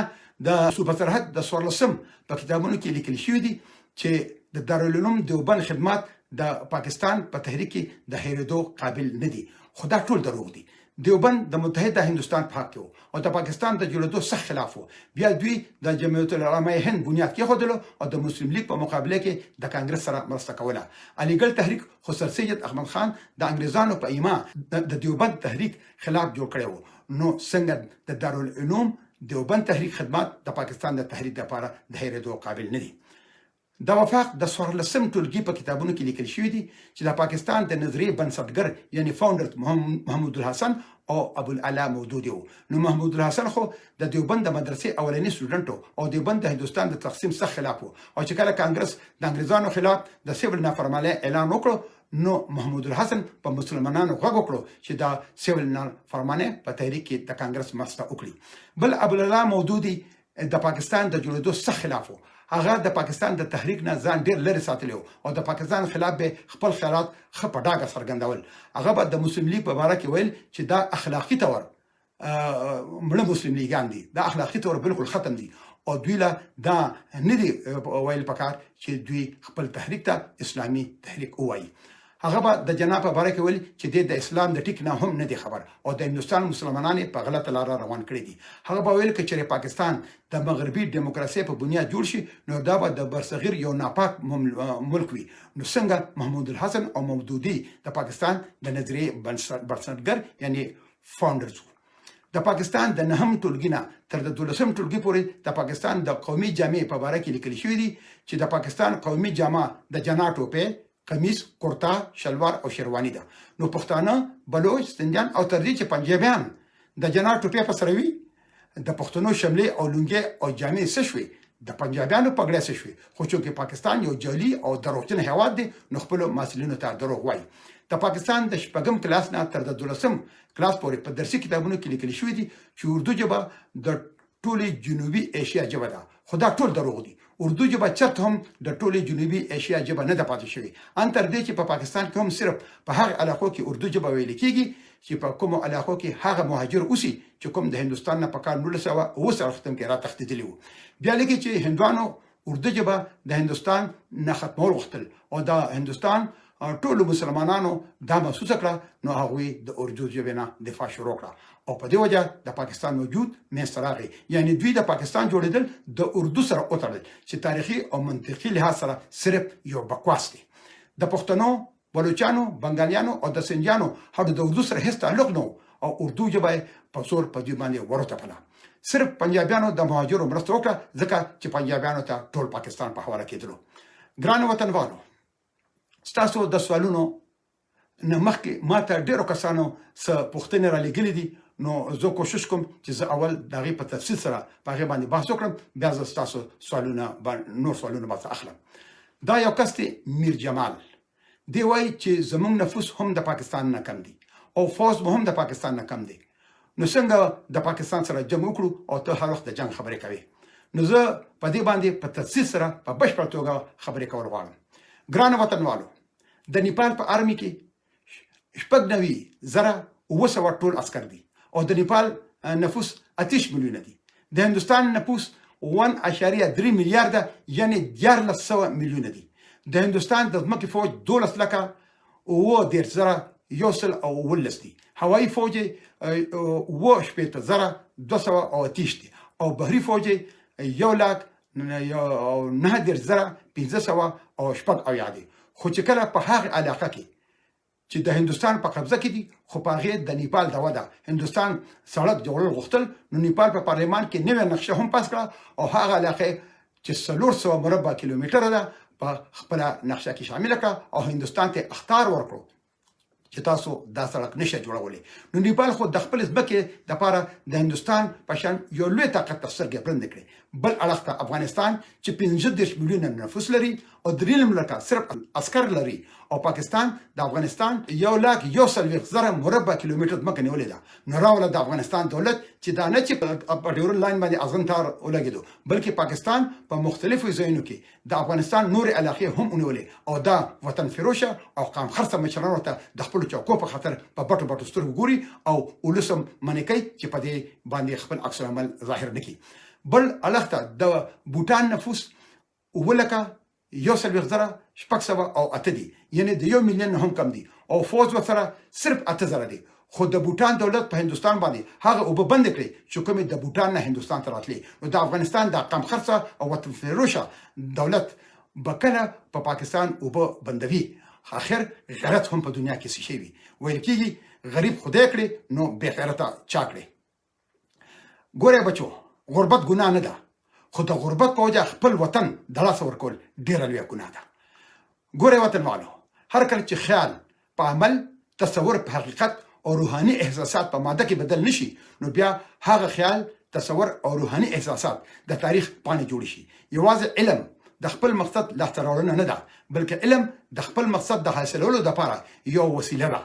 د صوبه سرحد د څوارلسم په کتابونو کې لیکل شوي دي چې د دارالعلوم دیوبند خدمات د پاکستان په تحریک کې د هېرېدو قابل نه دي، خو دا ټول دروغ دي. دیوبند د متحده هندوستان په حق کې وو او د پاکستان د جوړېدو سخت خلاف وو. بیا دوی د جمعیت العلماء هند بنیاد کېښودلو او د مسلم لیګ په مقابله کې د کانګرس سره مرسته کوله. علیګړ تحریک خو سر سید احمد خان د انګریزانو په ایما د دیوبند تحریک خلاف جوړ کړی وو، نو څنګه د دارالعلوم دیوبند تحریک خدمات د پاکستان د تحریک لپاره د هېرېدو قابل نه دي؟ د وفاق د څوارلسم ټولګي په کتابونو کې لیکل شوي دي چې د پاکستان د نظریې بنسټګر یعنی فاونډر محمود الحسن او ابوالعلا مودودي وو. نو محمود الحسن خو د دیوبند د مدرسې اولنی سټوډنټ او دیوبند د هندوستان د تقسیم سخت خلاف وو، او چې کله کانګرس د انګریزانو خلاف د سیول نافرمانۍ اعلان وکړو نو محمود الحسن په مسلمانانو غږ وکړو چې د سیول نافرمانۍ په تحریک کې د کانګرس مرسته وکړي. بل ابوالعلا مودودي د پاکستان د جوړېدو سخت خلاف وو. هغه د پاکستان د تحریک نه ځان ډیر لرې ساتلی وو او د پاکستان خلاف به خپل خیالات ښه په ډاګه څرګندول. هغه به د مسلم لیګ په باره کې ویل چې دا اخلاقي طور مړه مسلم لیګان دي، دا اخلاقي طور بالکل ختم دي او دوی له دا نه دي ویل پکار چې دوی خپل تحریک ته اسلامي تحریک ووایي. هغه به د جناح په باره کې ویل چې دی د اسلام د ټیک نه هم نه دی خبر او د هندوستان مسلمانان یې په غلطه لاره روان کړي دي. هغه به ویل که چېرې پاکستان د مغربي ډیموکراسۍ په بنیاد جوړ شي نو دا به د برصغیر یو ناپاک ملک وي. نو څنګه محمود الحسن او مودودي د پاکستان د نظریې بنسټګر یعنی فاونډرز وو؟ د پاکستان د نهم ټولګي نه تر د دولسم ټولګي پورې د پاکستان د قومي جامې په باره کې لیکل شوي دي چې د پاکستان قومي جامه د جناح ټوپۍ، قمیص، کرتا، شلوار او شیروانی ده. نو پښتانه، بلوچ، سندیان او تر دې چې پنجابیان د جناح ټوپۍ په سره وي. د پښتنو شملې او لونګۍ او جامې څه شوې؟ د پنجابیانو پګړۍ څه شوې؟ خو چونکې پاکستان یو جعلي او دروغجن هیواد دی نو خپلو محصلینو ته دروغ وایي. د پاکستان د شپږم کلاس نه تر د دولسم کلاس پورې په درسي کتابونو کې لیکل شوي دي چې اردو ژبه د ټولې جنوبي ایشیا ژبه ده، خو دا ټول دروغ دي. اردو ژبه چرته هم د ټولې جنوبي ایشیا ژبه نه ده پاتې شوې. ان تر دې چې په پاکستان کې هم صرف په هغه علاقو کې اردو ژبه ویل کیږي چې په کومو علاقو کې هغه مهاجر اوسي چې کوم د هندوستان نه په کال 1947 کې را تښتېدلي وو. بیا لیکي چې هندوانو اردو ژبه د هندوستان نه ختمول غوښتل او د هندوستان ټولو مسلمانانو دا محسوسه کړه نو هغوی د اردو ژبې نه دفاع شروع کړه او په دې وجه د پاکستان وجود منځته راغی. یعنی دوی د پاکستان جوړېدل د اردو سره وتړل چې تاریخي او منطقي لحاظ سره صرف یو بکواس دی. د پښتنو، بلوچانو، بنګالیانو او د سنجانو هډو د اردو سره هیڅ تعلق نه او اردو ژبه یې په زور په دوی باندې وروتپله. صرف پنجابیانو د مهاجرو مرسته وکړه ځکه چې پنجابیانو ته ټول پاکستان په حواله کېدلو. ګرانو وطنوالو، ستاسو د سوالونو نه مخکې ما ته ډېرو کسانو څه پوښتنې را لېږلې دي، نو زه کوشش کوم چې زه اول د هغې په تفصیل سره په هغې باندې بحث وکړم، بیا زه ستاسو سوالونه نور سوالونه به اخلم. دا یو کس دی میر جمال، دی وایي چې زمونږ نفوس هم د پاکستان نه کم دی او فوځ مو هم د پاکستان نه کم دی، نو څنګه د پاکستان سره جنګ وکړو او ته هر وخت د جنګ خبرې کوې؟ نو زه په دې باندې په تفصیل سره په بشپړ توګه خبرې کول غواړم. ګرانو وطنوالو، د نیپال په آرمي کې 96,700 ټول عسکر دي او د نیپال نفوس 28 میلیونه دي. د هندوستان نفوس 1.3 میلیارده یعنی 1300 میلیونه دي. د هندوستان د ځمکې فوج 12,37,117 دي. هوایي فوج یې 67,228 دي او بحري فوج یې 1,39,576 دي. خو چې کله په هغه علاقه کې چې د هندوستان په قبضه کې دي، خو په هغې د نیپال دعوه ده، هندوستان سړک جوړول غوښتل، نو نیپال په پارلمان کې نوې نقشه هم پاس کړه او هغه علاقه چې 400 مربع کیلومتره ده په خپله نقشه کې شامله کړه او هندوستان ته اخطار ورکړو چې تاسو دا سړک نشئ جوړولی. نو نیپال خو د خپلې ځمکې دپاره د هندوستان په شان یو لوی طاقت ته سترګې بلندې کړې. بل اړخ ته افغانستان چې 35 میلیونه نفوس لري او 3.5 لکه صرف عسکر لري او پاکستان د افغانستان 1,41,000 مربع کیلومتر ځمکه نیولې ده. نو راوله د افغانستان دولت چې دا نه چې په ډیورنډ لاین باندې ازغن تار ولګېدو، بلکې پاکستان په مختلفو ځایونو کې د افغانستان نورې علاقې هم ونیولې او دا وطن فروشه او قام خرڅه مشرانو ته د خپلو چوکو په خاطر په بټو بټو سترګو ګوري او ولس هم منع کوي چې په دې باندې خپل عکس العمل ظاهر نه کړي. بل اړخ ته د بوټان نفوس 7,140,608 دي، یعنی د 1 میلیون نه هم کم دي او فوځ ورسره صرف 8000 دي. خو د بوټان دولت په هندوستان باندې هغه اوبه بندې کړې چې کومې د بوټان نه هندوستان ته راتلې. نو د افغانستان دا قام خرڅه او وطن فروشه دولت به کله په پاکستان اوبه بندوي؟ اخر غیرت هم په دنیا کې څه شی وي؟ ویل کېږي غریب خدای کړې نو بې غیرته چا کړې؟ ګورئ بچو، غربت ګناه نه ده، خو د غربت په وجه خپل وطن د لاسه ورکول ډیره لویه ګناه ده. ګورئ وطنوالو، هر کله چې خیال په عمل، تصور په حقیقت او روحاني احساسات په ماده کې بدل نه شي، نو بیا هغه خیال، تصور او روحاني احساسات د تاریخ پاڼې جوړې شي. یوازې علم د خپل مقصد لاسته راوړنه نه ده، بلکې علم د خپل مقصد د حاصلولو لپاره یوه وسیله ده.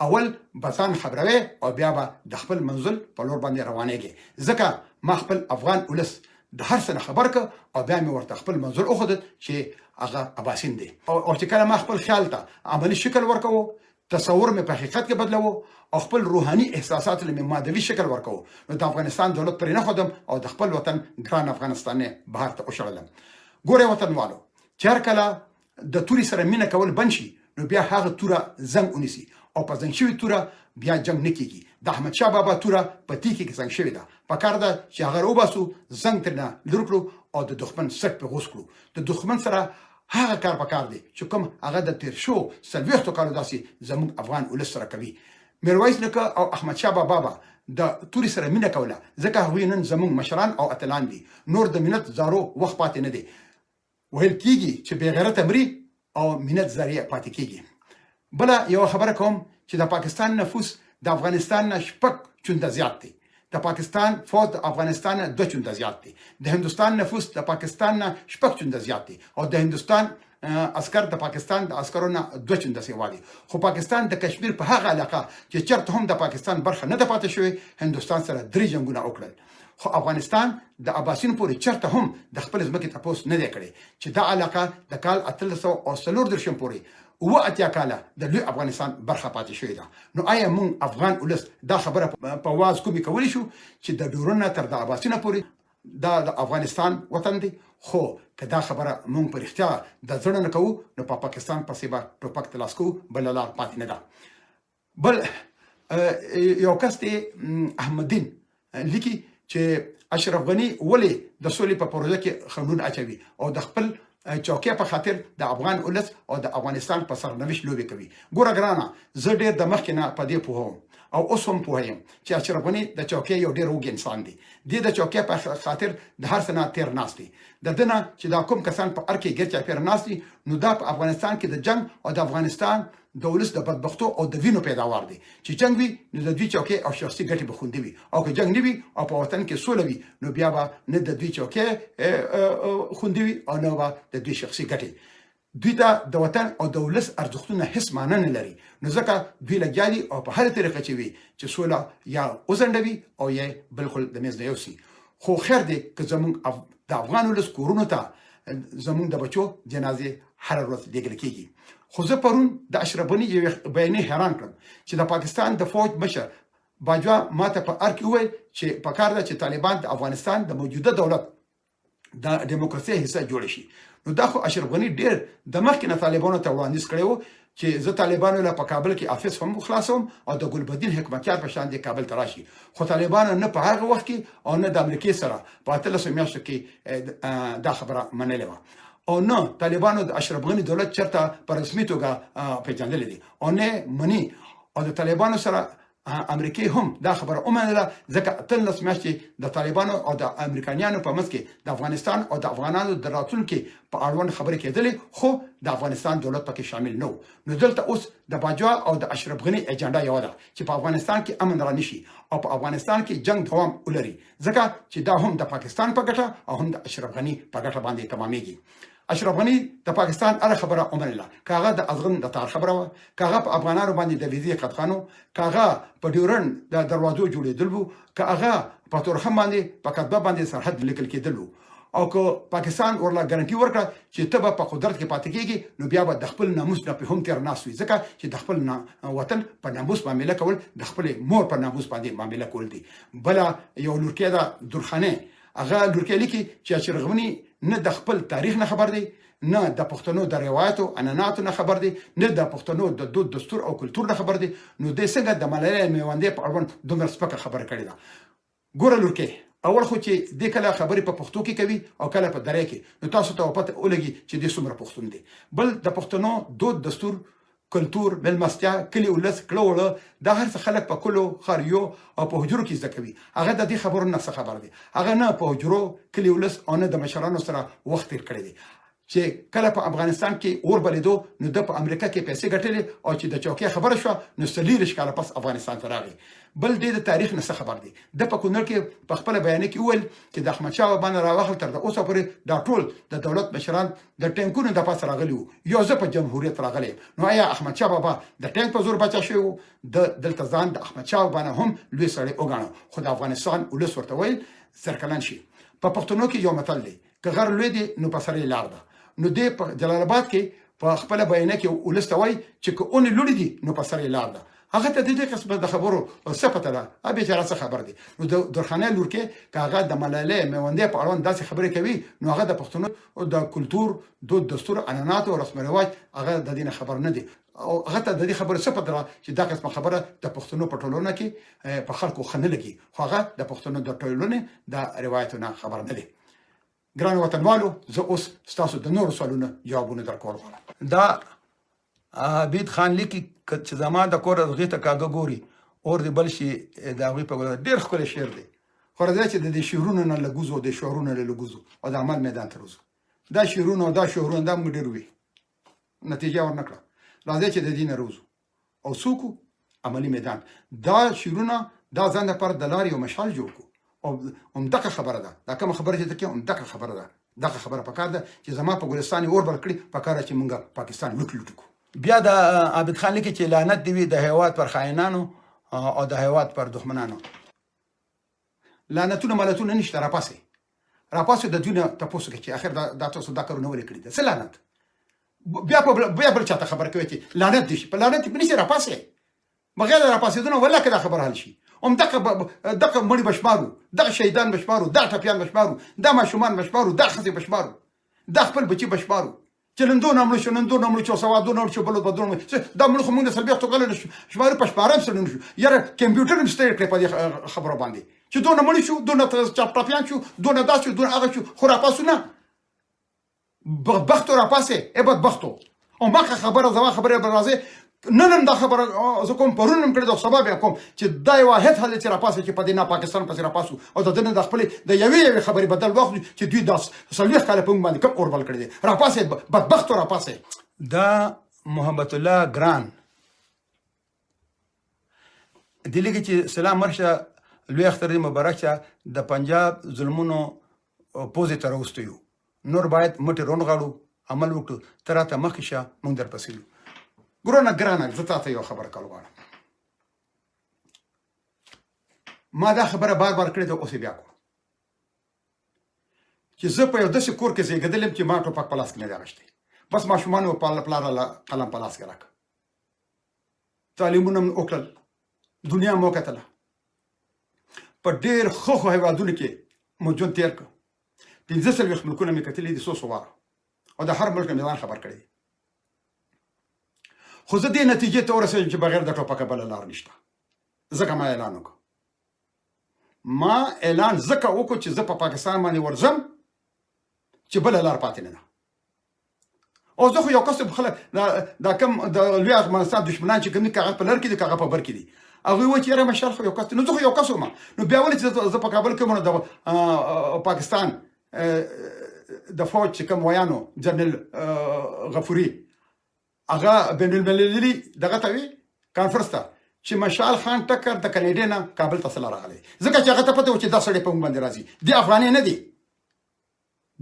اول به ځان خبروې او بیا به د خپل منزل په لور باندې روانېږې، ځکه ما خپل افغان ولس د هر څه نه خبر کړ او بیا مې ورته خپل منزل وښود چې هغه اباسین دی. او چې کله ما خپل خیال ته عملي شکل ورکوو، تصور مې په حقیقت کې بدلوو او خپل روحاني احساساتو له مې مادوي شکل ورکوو، نو د افغانستان دولت پرې نه ښودم او د خپل وطن ګران افغانستان یې بهر ته وشړلم. ګورئ وطنوالو، چې هر کله د تورې سره مینه کول بند شي نو بیا هغه توره زنګ ونیسي او په زنګ شوي توره بیا جنګ نه کیږي. د احمد شاه بابا توره په تیکې کې زنګ شوې ده، پکار ده چې هغه راوباسو، زنګ ترېنه لر کړو او د دښمن سټ پرې غوڅ کړو. د دښمن سره هغه کار پکار دی چې کوم هغه د تېر شوو څلوېښتو کالو داسې زموږ افغان ولس سره کوي. میرویس نیکه او احمد شاه بابا به د تورې سره مینه کوله، ځکه هغوی نن زموږ مشران او اتلان دي. نور د منت زارو وخت پاتې نه دی. ویل کیږي چې بې غیرته مري او منت ذریعه پاتې کیږي. بله یوه خبره کوم چې د پاکستان نفوس د افغانستان نه شپږ چنده زیات دی. د پاکستان فوج د افغانستان نه دوه چنده زیات دی. د هندوستان نفوس د پاکستان نه شپږ چنده زیات دی او د هندوستان عسکر د پاکستان د عسکرو نه دوه چنده سیوا دي. خو پاکستان د کشمیر په هغه علاقه چې چرته هم د پاکستان برخه نه ده پاتې شوې، هندوستان سره درې جنګونه وکړل. خو افغانستان د اباسین پورې چرته هم د خپلې ځمکې تپوس نه دی کړی چې دا علاقه د کال 1834 پورې 87 کاله د لوی افغانستان برخه پاتې شوې ده. نو آیا مونږ افغان ولس دا خبره په واز کومې کولی شو چې د ډورن نه تر د اباسینه پورې دا د افغانستان وطن دی؟ خو که دا خبره مونږ په رښتیا د زړه نه کوو نو په پاکستان پسې به ټوپک ته لاس کوو، بله لار پاتې نه ده. بل یو کس دی احمد دین لیکي چې اشرف غني ولې د سولې په پروژه کې خنډونه اچوي او د خپل چوکۍ په خاطر د افغان ولس او د افغانستان په سرنوشت لوبې کوي. ګوره ګرانه، زه ډېر د مخکې نه په دې پوه وم او اوس هم پوه یم چې اشرف غني د چوکۍ یو ډېر وږی انسان دی. دی د چوکۍ په خاطر د هر څه نه تېر ناست دی. د ده نه چې دا کوم کسان په ارګ کې ګیر چاپېره ناست دي نو دا په افغانستان کې د جنګ او د افغانستان د ولس د بدبختو او د وینو پیداوار دی. چې جنګ وي نو د دوی چوکۍ او شخصي ګټې به خوندي وي او که جنګ نه وي او په وطن کې سوله وي نو بیا به نه د دوی چوکۍ خوندي وي او نه به د دوی شخصي ګټې. دوی ته د وطن او د ولس ارزښتونه هیڅ معنی نه لري نو ځکه دوی لګیا دي او په هره طریقه چې وي چې سوله یا وځنډوي او یا بالکل د میز نه یوسي. خو خیر دی که زموږ د افغان ولس کورونو ته زموږ د بچو جنازې هره ورځ لیږل کیږي. خو زه پرون د اشرف غني یوې بیانیې حیران کړم چې د پاکستان د فوج مشر باجوه ماته په ارګ کې وویل چې پکار ده چې طالبان د افغانستان د موجوده دولت د دیموکراسي حصه جوړ شي. نو دا خو اشرف غني ډیر د مخکې نه طالبانو ته وړاندیز کړی وو چې زه طالبانو له په کابل کې افیس هم خلاصوم او د ګلبدین حکمتیار په شان دې کابل ته راشي. خو طالبانو نه په هغه وخت کې او نه د امریکې سره په 18 میاشتو کې دا خبره منلې وه او نه طالبانو د اشرف غني دولت چرته په رسمي توګه پیژندلی دی او نه مني. او د طالبانو سره امریکې هم دا خبره ومنله، ځکه 18 میاشتې د طالبانو او د امریکانیانو په منځ کې د افغانستان او د افغانانو د راتلونکي په اړوند خبرې کېدلې، خو د افغانستان دولت پکې شامل نه و. نو دلته اوس د باجوه او د اشرف غني ایجنډا یوه ده چې په افغانستان کې امن را نشي او په افغانستان کې جنګ دوام ولري، ځکه چې دا هم د پاکستان په ګټه او هم د اشرف غني په ګټه باندې تمامېږي. اشرف غني د پاکستان هره خبره ومنله، که هغه د ازغن د تار خبره وه، که هغه په افغانانو باندې د ویزې قدغن و، که هغه په ډیورنډ د دروازو جوړېدل وو، که هغه په تورخم باندې په کتبه باندې سرحد لیکل کېدل وو او که پاکستان ورله ګارنټي ورکړه چې ته به په قدرت کې پاتې کېږې نو بیا به د خپل ناموس نه پرې هم تېر ناست وي، ځکه چې د خپل وطن په ناموس معامله کول د خپلې مور په ناموس باندې معامله کول دي. بله یو لورکۍ ده درخانۍ، هغه لورکی لیکي چې اشرف غني نه د خپل تاریخ نه خبر دی، نه د پښتنو د روایتو عنعناتو نه خبر دی، نه د پښتنو د دود دستور او کلتور نه خبر دی، نو دی څنګه د ملالۍ میوندې په اړوند دومره سپکه خبره کړې ده. ګوره لورکې، اول خو چې دی کله خبرې په پښتو کې کوي او کله په درې کې، نو تاسو ته به پته ولګي چې دی څومره پښتون دی. بل د پښتنو دود دستور، کلتور، مېلمستیا، کلي ولس، کړه وړه، دا هر څه خلک په کلو، ښاریو او په حجرو کې زده کوي. هغه د دې خبرو نه څه خبر دی؟ هغه نه په حجرو، کلي ولس او نه د مشرانو سره وخت تېر کړی دی. چې کله په افغانستان کې اور بلېدو نو ده په امریکا کې پیسې ګټلې او چې د چوکۍ خبره شوه نو 40 کاله پس افغانستان ته راغی. بل دی د تاریخ نه څه خبر دی؟ ده په کونړ کې په خپله بیانیه کې وویل چې د احمدشاه بابا نه راواخله تر د اوسه پورې دا ټول د دولت مشران د ټانکونو د پاسه راغلي وو، یو زه په جمهوریت راغلی یم. نو ایا احمدشاه بابا د ټانک په زور باچا شوی وو؟ ده دلته ځان د احمدشاه بابا نه هم لوی سړی وګاڼه، خو د افغانستان ولس ورته ویل زرکلن شي. په پښتنو کې یو متل دی، که غر لوی دی نو په سر یې لار ده. نو دی په جلال اباد کې په خپله بیانیه کې ولس ته وایي چې که اونې لوړې دي نو په سر یې لار ده. هغه ته د دې قسم د خبرو څه پته ده؟ هغه بیچاره څه خبر دی؟ نو د درخانۍ لورکې که هغه د ملالۍ میوندۍ په اړوند داسې خبرې کوي نو هغه د پښتنو د کلتور، دود دستور، عنعناتو او رسم رواج هغه د دې نه خبر نه دی او هغه ته د دې خبرې څه پته ده چې دا قسم خبره د پښتنو په ټولنه کې په خلکو ښه نه لګي، خو هغه د پښتنو د ټولنې د روایتو نه خبر نه دی. ګرانو وطنوالو، زه اوس ستاسو د نورو سوالونو جوابونه درکول غواړم. دا عابد خان لیکي چې زما د کور هغې ته کاږه ګوري اور دې بل شي د هغوی په ګل. ډېر ښکلی شعر دی، خو راځئ چې د دې شعرونو نه لږ وځو، د شعرونو نه لږ وځو او د عمل میدان ته راوځو. دا شعرونه او دا شعرونه دا موږ ډېر وي نتیجه ورنه کړه. راځئ چې د دې نه راوځو او څوک عملی میدان دا شعرونه دا ځان لپاره د لارې یو مشال جوړ کو. او همدغه خبره ده، دا کومه خبره چې ته کوې همدغه خبره ده. دغه خبره پکار ده چې زما په ګلستان یې اور بل کړي، پکار ده چې مونږ پاکستان لوټ لوټ کړو. بیا د عابد خان لیکي چې لعنت دې وي د هیواد پر خاینانو او د هیواد پر دښمنانو. لعنتونه ملتونه نشته، راپاسې راپاسې د دوی نه تپوس وکړئ چې اخر دا تاسو دا کارونه ولې کړي دي؟ څه لعنت؟ بیا په بیا بل چاته خبر کوي چې لعنت دې شي، په لعنت دې نشي راپاسې، بغیر د راپاسېدو ولا که دا خبره حل شي. هم دغه دغه مړي به شمارو، دغه شهیدان به شمارو، دا ټپیان به شمارو، دا ماشومان به شمارو، دا ښځې به شمارو، دا خپل بچي به شمارو چې نن دونه مړه شو، نن دونه مړه شو، سبا دونه مړه شو، بل به دونه مړه شو. دا مړه خو موږ د 40 کالو نه شمارو، په شمارم سره نه شو. یاره کمپیوټر هم ستړی کړی په دې خبرو باندې چې دونه مړه شو، دونه ټپیان شو، دونه دا شو، دونه هغه شو، خو راپاسو نه. بدبختو راپاسې ای بدبختو. او مخه خبره زما خبره به راځي، نن هم دا خبره زه کوم، پرون هم کړې ده، سبا بیا کوم چې دا یو واحد حل چې راپاسې چې په دې نه پاکستان پسې راپاسو او د ده نه د خپلې د یوې یوې خبرې بدل واخلو چې دوی دا 40 کاله په موږ باندې کوم اور بل کړی دی. راپاسې بدبختو راپاسې. دا محبت الله ګران دی لیکي چې سلام مرشه، لوی اختر دې مبارک شه، د پنجاب ظلمونو پوزې ته راوستي یو، نور باید مټې رونغاړو، عمل وکړو، ته راته مخکې شه، موږ درپسې یو. ګرانه ګرانه، زه تا ته یو خبره کول غواړم. ما دا خبره بار بار کړې ده، اوس یې بیا کوم چې زه په یو داسې کور کې زېږېدلی یم چې ما ټوپک په لاس کې نه دی اخیستی، بس ماشومانو پلار قلم په لاس کې راکړ، تعلیمونه مې وکړل، دنیا مو وکتله، په ډېر ښو ښو هېوادونو کې مو ژوند تېر کړ، 45 ملکونه مې کتلي دي څو څو واره، او د هر ملک نه مې ځان خبر کړی دی. خو زه دې نتیجې ته ورسېدم چې بغیر د ټوپکه بله لار نشته، ځکه ما اعلان وکړ. ما اعلان ځکه وکړ چې زه په پاکستان باندې ورځم چې بله لار پاتې نه ده. او زه خو یو کس خلک دا کوم د لوی افغانستان دښمنان چې کوم دي، که هغه په لر کې دي که هغه په بر کې دي، هغوی وایي چې یاره مشال خو یو کس دی، نو زه خو یو کس وم. نو بیا ولې چې زه په کابل کې وم، نو د پاکستان د فوج چې کوم ویانو جنرال غفوري هغه بین المللي دغه ته وي کانفرنس ته چې مشال خان ټکر د کینیډا نه کابل ته سره راغلی، ځکه چې هغه ته پته و چې دا سړی په موږ باندې راځي، دی افغاني نه دی،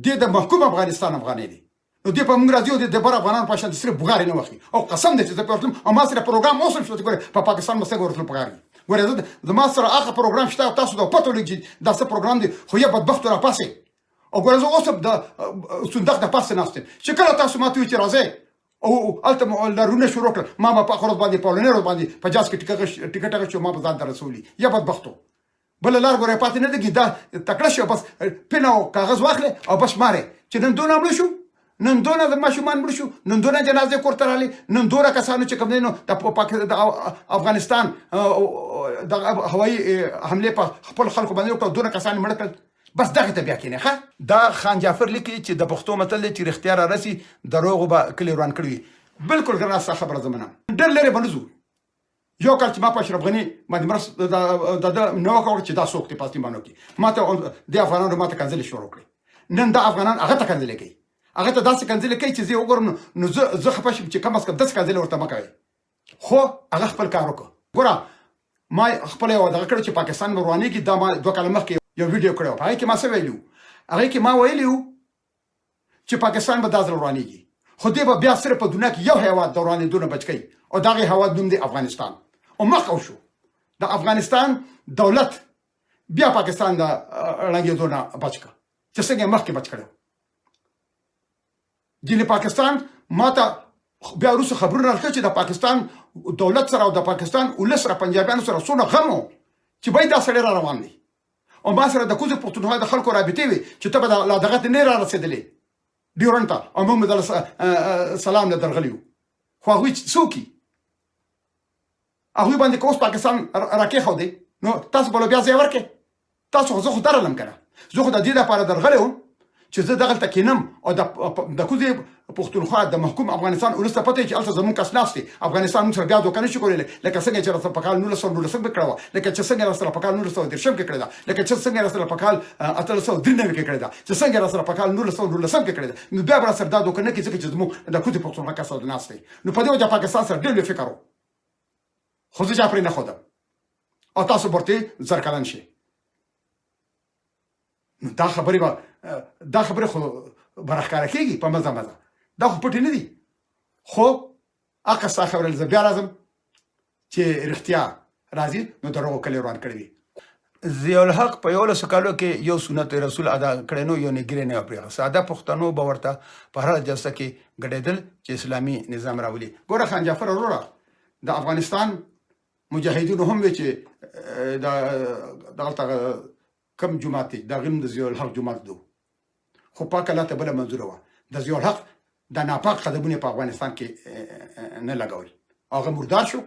دی د محکوم افغانستان افغاني دی، نو دی په موږ راځي او د بر افغانانو په شان صرف بغارې نه وخي. او قسم دی چې زه په ورتلم او ما سره پروګرام اوس هم شته چې ګوره په پاکستان به څنګه ورتلم پکار دي. ګوره زه زما سره هغه پروګرام شته او تاسو ته پته ولګي چې دا څه پروګرام دی، خو یې بدبختو راپاسئ. او ګوره زه اوس هم د صندوق د پاسه ناست یم چې کله تاسو ماته وویل چې راځئ او هلته مو لارونه شروع کړل، ما به په هغه ورځ باندې په اولنۍ ورځ باندې په جاز کې ټیکټ اخیستی، ما به ځان ته رسولي. یا بدبختو بله لار ګوره پاتې نه لګي، دا تکړه شو، بس پین او کاغذ واخلې او بس مارې چې نن دونه مړه شو، نن دونه د ماشومان مړه شو، نن دونه جنازې کور ته راغلې، نن دونه کسانو چې کوم دی نو د افغانستان د هوایي حملې په خپل خلکو باندې وکړه، دونه کسان مړه کړل، بس دغه ته بیا کېنې. ښه دا خان جعفر لیکي چې د پښتو متل دی چې رښتیا را رسي دروغو به کلي وران کړي وي. بالکل ګرانه ستا خبره زه منم. ډېر لرې به نه ځو. یو کال چې ما په اشرف غني باندې مرسته د ده نیوکه وکړه چې دا څوک دی په اصلي معنو کې، ما ته دې افغانانو ما ته کنځلې شروع کړې. نن دا افغانان هغه ته کنځلې کوي، هغه ته داسې کنځلې کوي چې زه یې وګورم نو زه خفه شم چې کم از کم داسې کنځلې ورته مه کوئ. خو هغه خپل کار وکړ. ګوره ما خپل یو دغه کړو چې پاکستان به روانېږي، دا ما 2 کاله مخکې یو ویډیو کړی و، په هغې کې ما څه ویلي وو؟ هغې کې ما ویلي وو چې پاکستان به دا ځل روانېږي، خو دې به بیا صرف په دنیا کې یو هیواد د روانېدو نه بچ کوي او د هغې هیواد نوم دی افغانستان. او مخ او شو د افغانستان دولت بیا پاکستان د ړنګېدو نه بچ کړ چې څنګه یې مخکې بچ کړی و. ځینې پاکستان ماته بیا وروسته خبرونه راکړل چې د پاکستان دولت سره او د پاکستان ولس سره پنجابیانو سره څونه غم و چې باید دا سړی را روان دی. او ما سره د کوزې پښتونخوا د خلکو رابطې وې چې ته به لا دغه ته نه را رسېدلې ډیورنډ ته، او موږ به دله سلام له درغلي وو. خو هغوی څه وکړي؟ هغوی باندې که اوس پاکستان راکېښودې نو تاسو به له بیا ځای ورکړئ. تاسو خو زه خو درلم که نه، زه خو د دې لپاره درغلی وم چې زه دغلته کینم او د کوزې پښتونخوا د محکوم افغانستان ولس ته پته چې هلته زموږ کس ناست دی. افغانستان موږ سره بیا دوکه نشي کولی لکه څنګه چې راسره په کال 1919 کې کړه وه، لکه چې څنګه راسره په کال 1930 کې کړې ده، لکه چې څنګه راسره په کال 1893 کې کړې ده، چې څنګه راسره په کال 1919 کې کړې ده. نو بیا به راسره دا دوکه نه کوي ځکه چې زموږ د کوزې پښتونخوا کس هلته ناست دی. نو په دې وجه پاکستان سره ډېر لوی فکر و، خو زه چا پرې نه ښودم او تاسو ورته زرکلن شئ. نو دا خبرې به دا خبرې خو به راښکاره کېږي په مزه مزه، دا خو پټې نه دي. خو هغه ستا خبره زه بیا راځم چې رښتیا راځي نو دروغو کلی روان کړی وي. ضیاءالحق په 11 کالو کې یو سنت رسول ادا کړی نو یو نګرې نه پرېښه. ساده پښتنو به ورته په هره جلسه کې ګډېدل چې اسلامي نظام راولي. ګوره خان جعفر وروره، د افغانستان مجاهدینو هم وی چې دغلته کم جومات دی، د هغې نوم د ضیاءالحق جومات دی، خو پاک الله ته بله منظوره وه. د ضیاءالحق د ناپاک قدمونه په افغانستان کې نه لګول، هغه مردار شو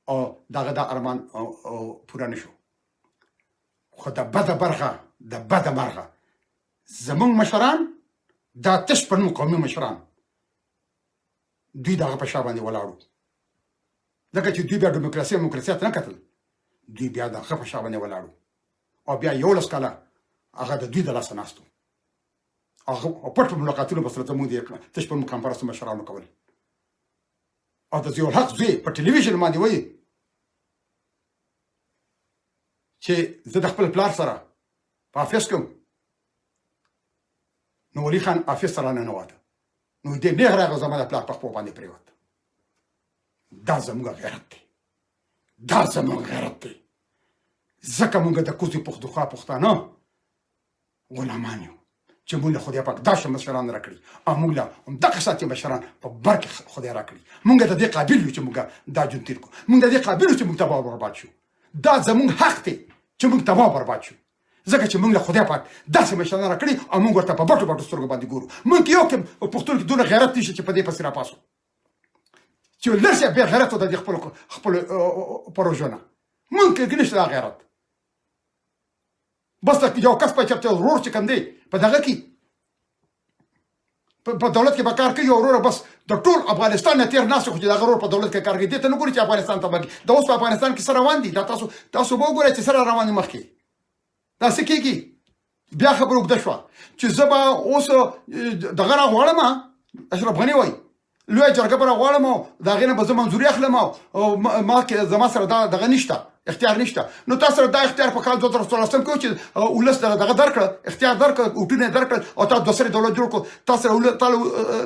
او دغه دا ارمان پوره نه شو. خو د بده برخه د بده مرغه زمونږ مشران دا تش په نوم قومي مشران دوی دغه په شا باندې ولاړو، ځکه چې دوی بیا ډیموکراسي او موکراسي ته نه کتل، دوی بیا د هغه په شا باندې ولاړو او بیا 11 کاله هغه د دوی د لاسه ناستو هغه پټ په ملاقاتونو به سره زموږ د تش په نوم کانفرنس مشرانو کول. او د ضیاءالحق زوی په ټلویزیون باندې وایي چې زه د خپل پلار سره په افیس کې وم، نو ولي خان افیس ته راننوته، نو دې نېغ راغی زما د پلار په خپو باندې پرېوت. دا زموږ غیرت دی، دا زموږ غیرت دی، ځکه موږ د کوزې پښتونخوا پښتانه غلامان یو چې موږ له خدای پاک داسې مشران راکړي او موږ له همدغه ساتي مشران په بر کې خدای راکړي. موږ د دې قابل یو چې موږ دا ژوند تېر کړو، موږ د دې قابل یو چې موږ تباه برباد شو. دا زموږ حق دی چې موږ تباه برباد شو، ځکه چې موږ له خدای پاک داسې مشران راکړي او موږ ورته په بټو بټو سترګو باندې ګورو. موږ کې یو کې پښتون کې دونه غیرت نشته چې په دې پسې راپاسو چې لږ شی بې غیرت د دې خپلو خپلو پروژو نه. موږ کې نشته دا غیرت. بس یو کس په چرته ورور چې کوم دی په دغه کې په دولت کې به کار کوي، ورور بس د ټول افغانستان نه تیر ناست، خو چې دغه ورور په دولت کې کار کوي، دې ته نه ګوري چې افغانستان ته به د اوس په افغانستان کې څه روان دي. دا تاسو به وګورئ چې څه را روان دي مخکې، دا څه کېږي. بیا خبره اوږده شوه چې زه به اوس دغه راغواړم، اشرف غني وایي لویه جرګه به راغواړم او د هغې نه به زه منظوري اخلم او ما کې زما سره دا دغه نشته، اختیار نشته. نو تا سره دا اختیار په کال 2014 کې و چې ولس دغه دغه درکړه، اختیار درکړ، ووټونه یې درکړل او تا دوه سرې دولت جوړ کړو. تا سره تا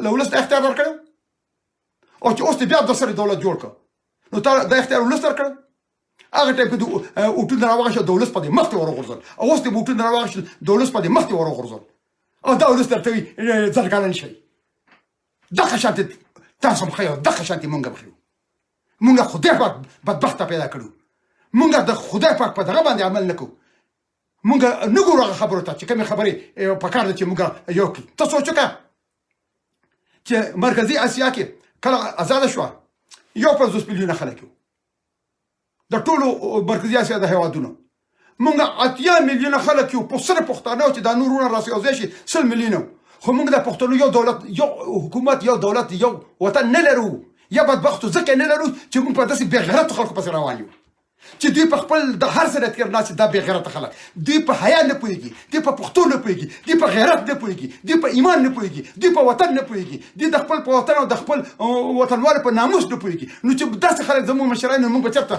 له ولس دا اختیار درکړی او چې اوس دې بیا دوه سرې دولت جوړ کړ، نو تا دا اختیار ولس درکړ. هغه ټایم کې د ووټونه راواخیستل، د ولس په دې مخ ته وروغورځول، او اوس دې ووټونه راواخیستل، د ولس په دې مخ ته وروغورځول، او دا ولس درته وایي زرګلن شئ. دغه شانتې تاسو هم ښه یو، دغه شانتې مونږ هم ښه یو. مونږ خدای پاک بدبخته پیدا کړو، مونږ د خدای پاک په دغه باندې عمل نه کوو، مونږ نه ګورو هغه خبرو ته چې کومې خبرې په کار ده چې مونږ یو کړي. ته سوچ وکړه چې مرکزي اسیا کې کله ازاده شوه 51 میلیونه خلک یو، د ټولو مرکزي اسیا د هیوادونو مونږ 80 میلیونه خلک یو، په سره پښتانه چې دا نور وروڼه راسره یوځای شي 100 میلیونه، خو مونږ د پښتنو یو دولت، یو حکومت، یو دولت، یو وطن نه لرو. یا بدبختو ځکه نه لرو چې موږ په داسې بې غیرتو خلکو پسې روان یو چې دوی په خپل د هر څه نه تېر ناست، دا بې غیرته خلک دوی په حیا نه پوهېږي، دوی په پښتو نه پوهېږي، دوی په غیرت نه پوهېږي، دوی په ایمان نه پوهېږي، دوی په وطن نه پوهېږي، دوی د خپل په وطن او د خپل وطنوالو په ناموس نه پوهېږي. نو چې داسې خلک زموږ مشران، نو موږ به چېرته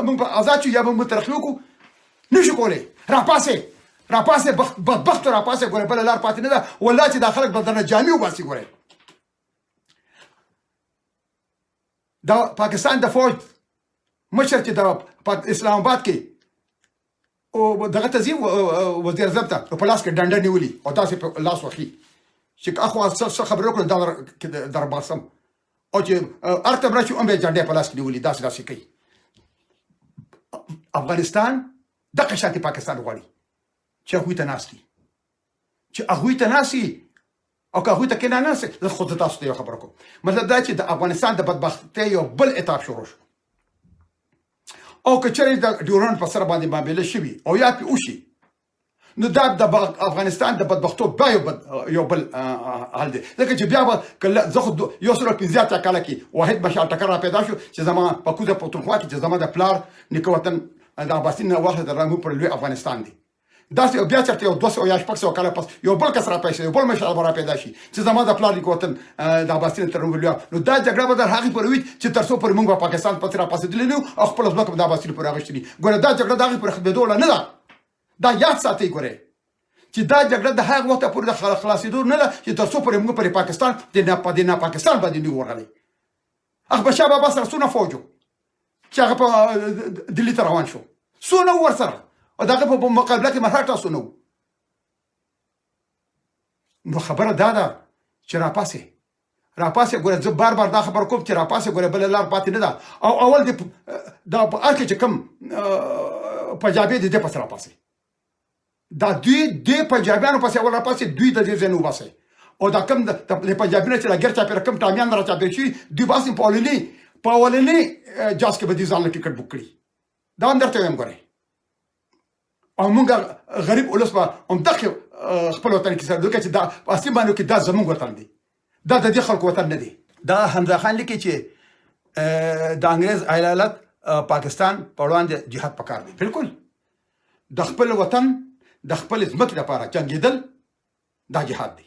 موږ به ازاد شو یا به موږ ترقي وکړو؟ نشو کولی. راپاسې، راپاسې بدبختو، راپاسې، ګوره بله لار پاتې نه ده. والله چې دا خلک به درنه جامې وباسي. ګوره د پاکستان د فوج مشر چې د اسلام آباد کې او دغه ته ځي وزیر اعظم ته، په لاس کې ډنډه نیولي او داسې په لاس وخی چې اخوا څه خبرې وکړو دا درباسم، او چې ارته راشي هم به جنډې په لاس کې نیولي داسې داسې کوي. افغانستان دغه شانتي پاکستان غواړي چې هغوی ته ناست دي، چې هغوی ته ناست او که هغوی ته کې نه ناست. زه خو تاسو ته یو خبره کوم، مطلب دا چې د افغانستان د بدبختۍ یو بل عتاب شروع شو، او که چېرې د ډیورنډ په سر باندې معامله شوي او یا پې وشي، نو دا د افغانستان د بدبختو بیا یو بل حل دی، ځکه چې بیا به کله زه خو 185 کاله کې واحد مشال ټکر را پیدا شو چې زما په کوزه پښتونخوا کې چې زما د پلار نیکه وطن د اباسین نه واخله تر رنګو پر لوی افغانستان دی. داسې بیا چېرته یو 200 یا 600 کاله پس یو بل کس را پیدا شي، یو بل مشال به را پیدا شي چې زما د پلار نیکه وطن د اباسین تر رنګو لوی. نو دا جګړه به در هغې پورې وي چې تر څو پورې موږ به پاکستان پسې را پاڅېدلي نه او خپله ځمکه به د اباسین پورې اخیستې. ګوره دا جګړه د هغې پورې ختمېدو نه ده، دا یاد ساتئ. ګوره چې دا جګړه د هغه وخته پورې د خلاصېدو نه ده چې تر څو پورې موږ پرې پاکستان د نه په دې نه پاکستان باندې نه ورغلی. احمدشاه بابا سره څونه فوج چې هغه په دلی ته روان شو، څونه ورسره، او د هغه په مقابله کې مرهټه څونه وو؟ نو خبره دا ده چې راپاسې، راپاسې. ګوره زه بار بار دا خبر کوم چې راپاسې، ګوره بله لار پاتې نه ده. او اول دې دا په ارګ کې چې کوم پنجابي دي دې پسې راپاسې، دا دوی دې پنجابیانو پسې اول راپاسې، دوی د دې ځای نه وباسئ. او دا کوم د پنجابي نه چې راګیر چاپېره کوم ټامیان را چاپېر شوي، دوی باسي. په اولني جاز کې به دوی ځان له ټکټ بوک کړي، دا هم درته وایم. ګورئ، او موږ غریب ولس به همدغه خپل وطن کې سره، ځکه چې دا په اصلي معنو کې دا زموږ وطن دی، دا د دې خلکو وطن نه دی. دا حمزه خان لیکي چې د انګريز ایالت پاکستان په وړاندې جهاد پکار دی. بالکل، د خپل وطن د خپل ځمکې لپاره جنګېدل دا جهاد دی.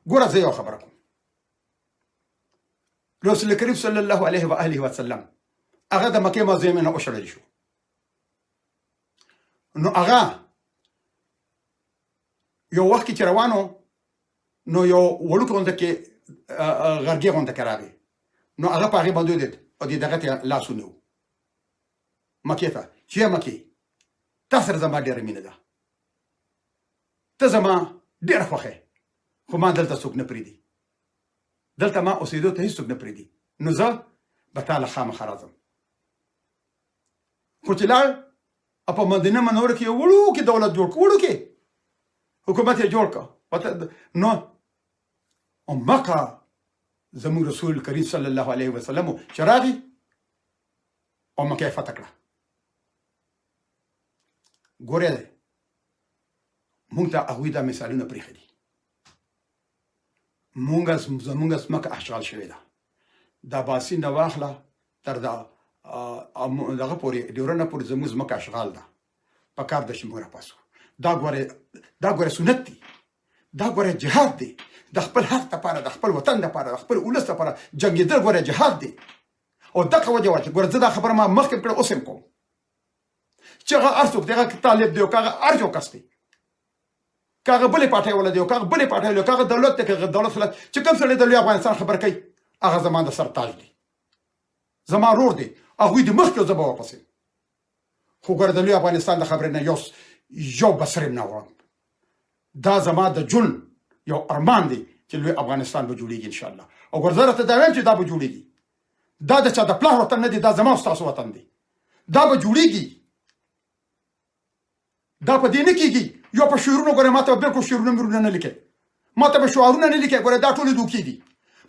ګوره زه یو خبره کوم، رسول کریم صلی الله علیه و آله وسلم هغه د مکې معظمې نه وشړل شو، نو هغه یو وخت کې چې روانو، نو یو وړوکی غونډه کې غرګې غونډه کې راغی، نو هغه په هغې باندې ودرېد او دې دغه ته لاس ونیو مکې ته چې مکې، تا سره زما ډېره مینه ده، ته زما ډېره خوښه، خو ما دلته څوک نه پرېږدي، دلته ما اوسېدو ته هېڅوک نه پرېږدي، نو زه به تا له خامخا راځم. خو چې لاړ او په مدینه منوره کې یو وړوکی دولت جوړ کړ، وړوکی حکومت یې جوړ کړ، نو مکه زموږ رسول کریم صلی الله علیه وسلم چې راغی او مکه یې فتح کړه. ګوره مونږ ته هغوی دا مثالونه پرېښي دي. مونږ زمونږ ځمکه اشغال شوې ده، د اباسین نه واخله تر دا دغه پورې ډیورنډ پورې زموږ ځمکه اشغال ده. په کار ده چې موږ راپاسو. دا ګوره، دا ګوره سنت دی، دا ګوره جهاد دی. د خپل حق لپاره، د خپل وطن لپاره، د خپل ولس لپاره جنګېدل ګوره جهاد دی. او دغه وجه وه چې ګوره زه دا خبره ما مخکې کړه، اوس هم کوم چې هغه هر څوک دی، هغه طالب دی او که هغه هر یو کس دی، که هغه بلې پارټۍ ولا دی او که هغه بلې پارټۍ ولا، که هغه دولت دی که هغه دولت خلاف، چې کوم سړی د لوی افغانستان خبر کوي هغه زما د سر تاج دی، زما رور دی. هغوی د مخکې او زه به ورپسې، خو ګوره د لوی افغانستان د خبرې نه یو بسرې نه وړم. دا زما د ژوند یو ارمان دی چې لوی افغانستان به جوړیږي ان شاء الله. او ګوره زه راته دا وایم چې دا به جوړیږي. دا د چا د پلار وطن نه دی، دا زما او ستاسو وطن دی، دا به جوړیږي. دا په دې نه کیږي یو په شعرونو. ګوره ماته بالکل شعرونه مرونه نه لیکي، ماته به شعارونه نه لیکي. ګوره دا ټولې دوکې دي،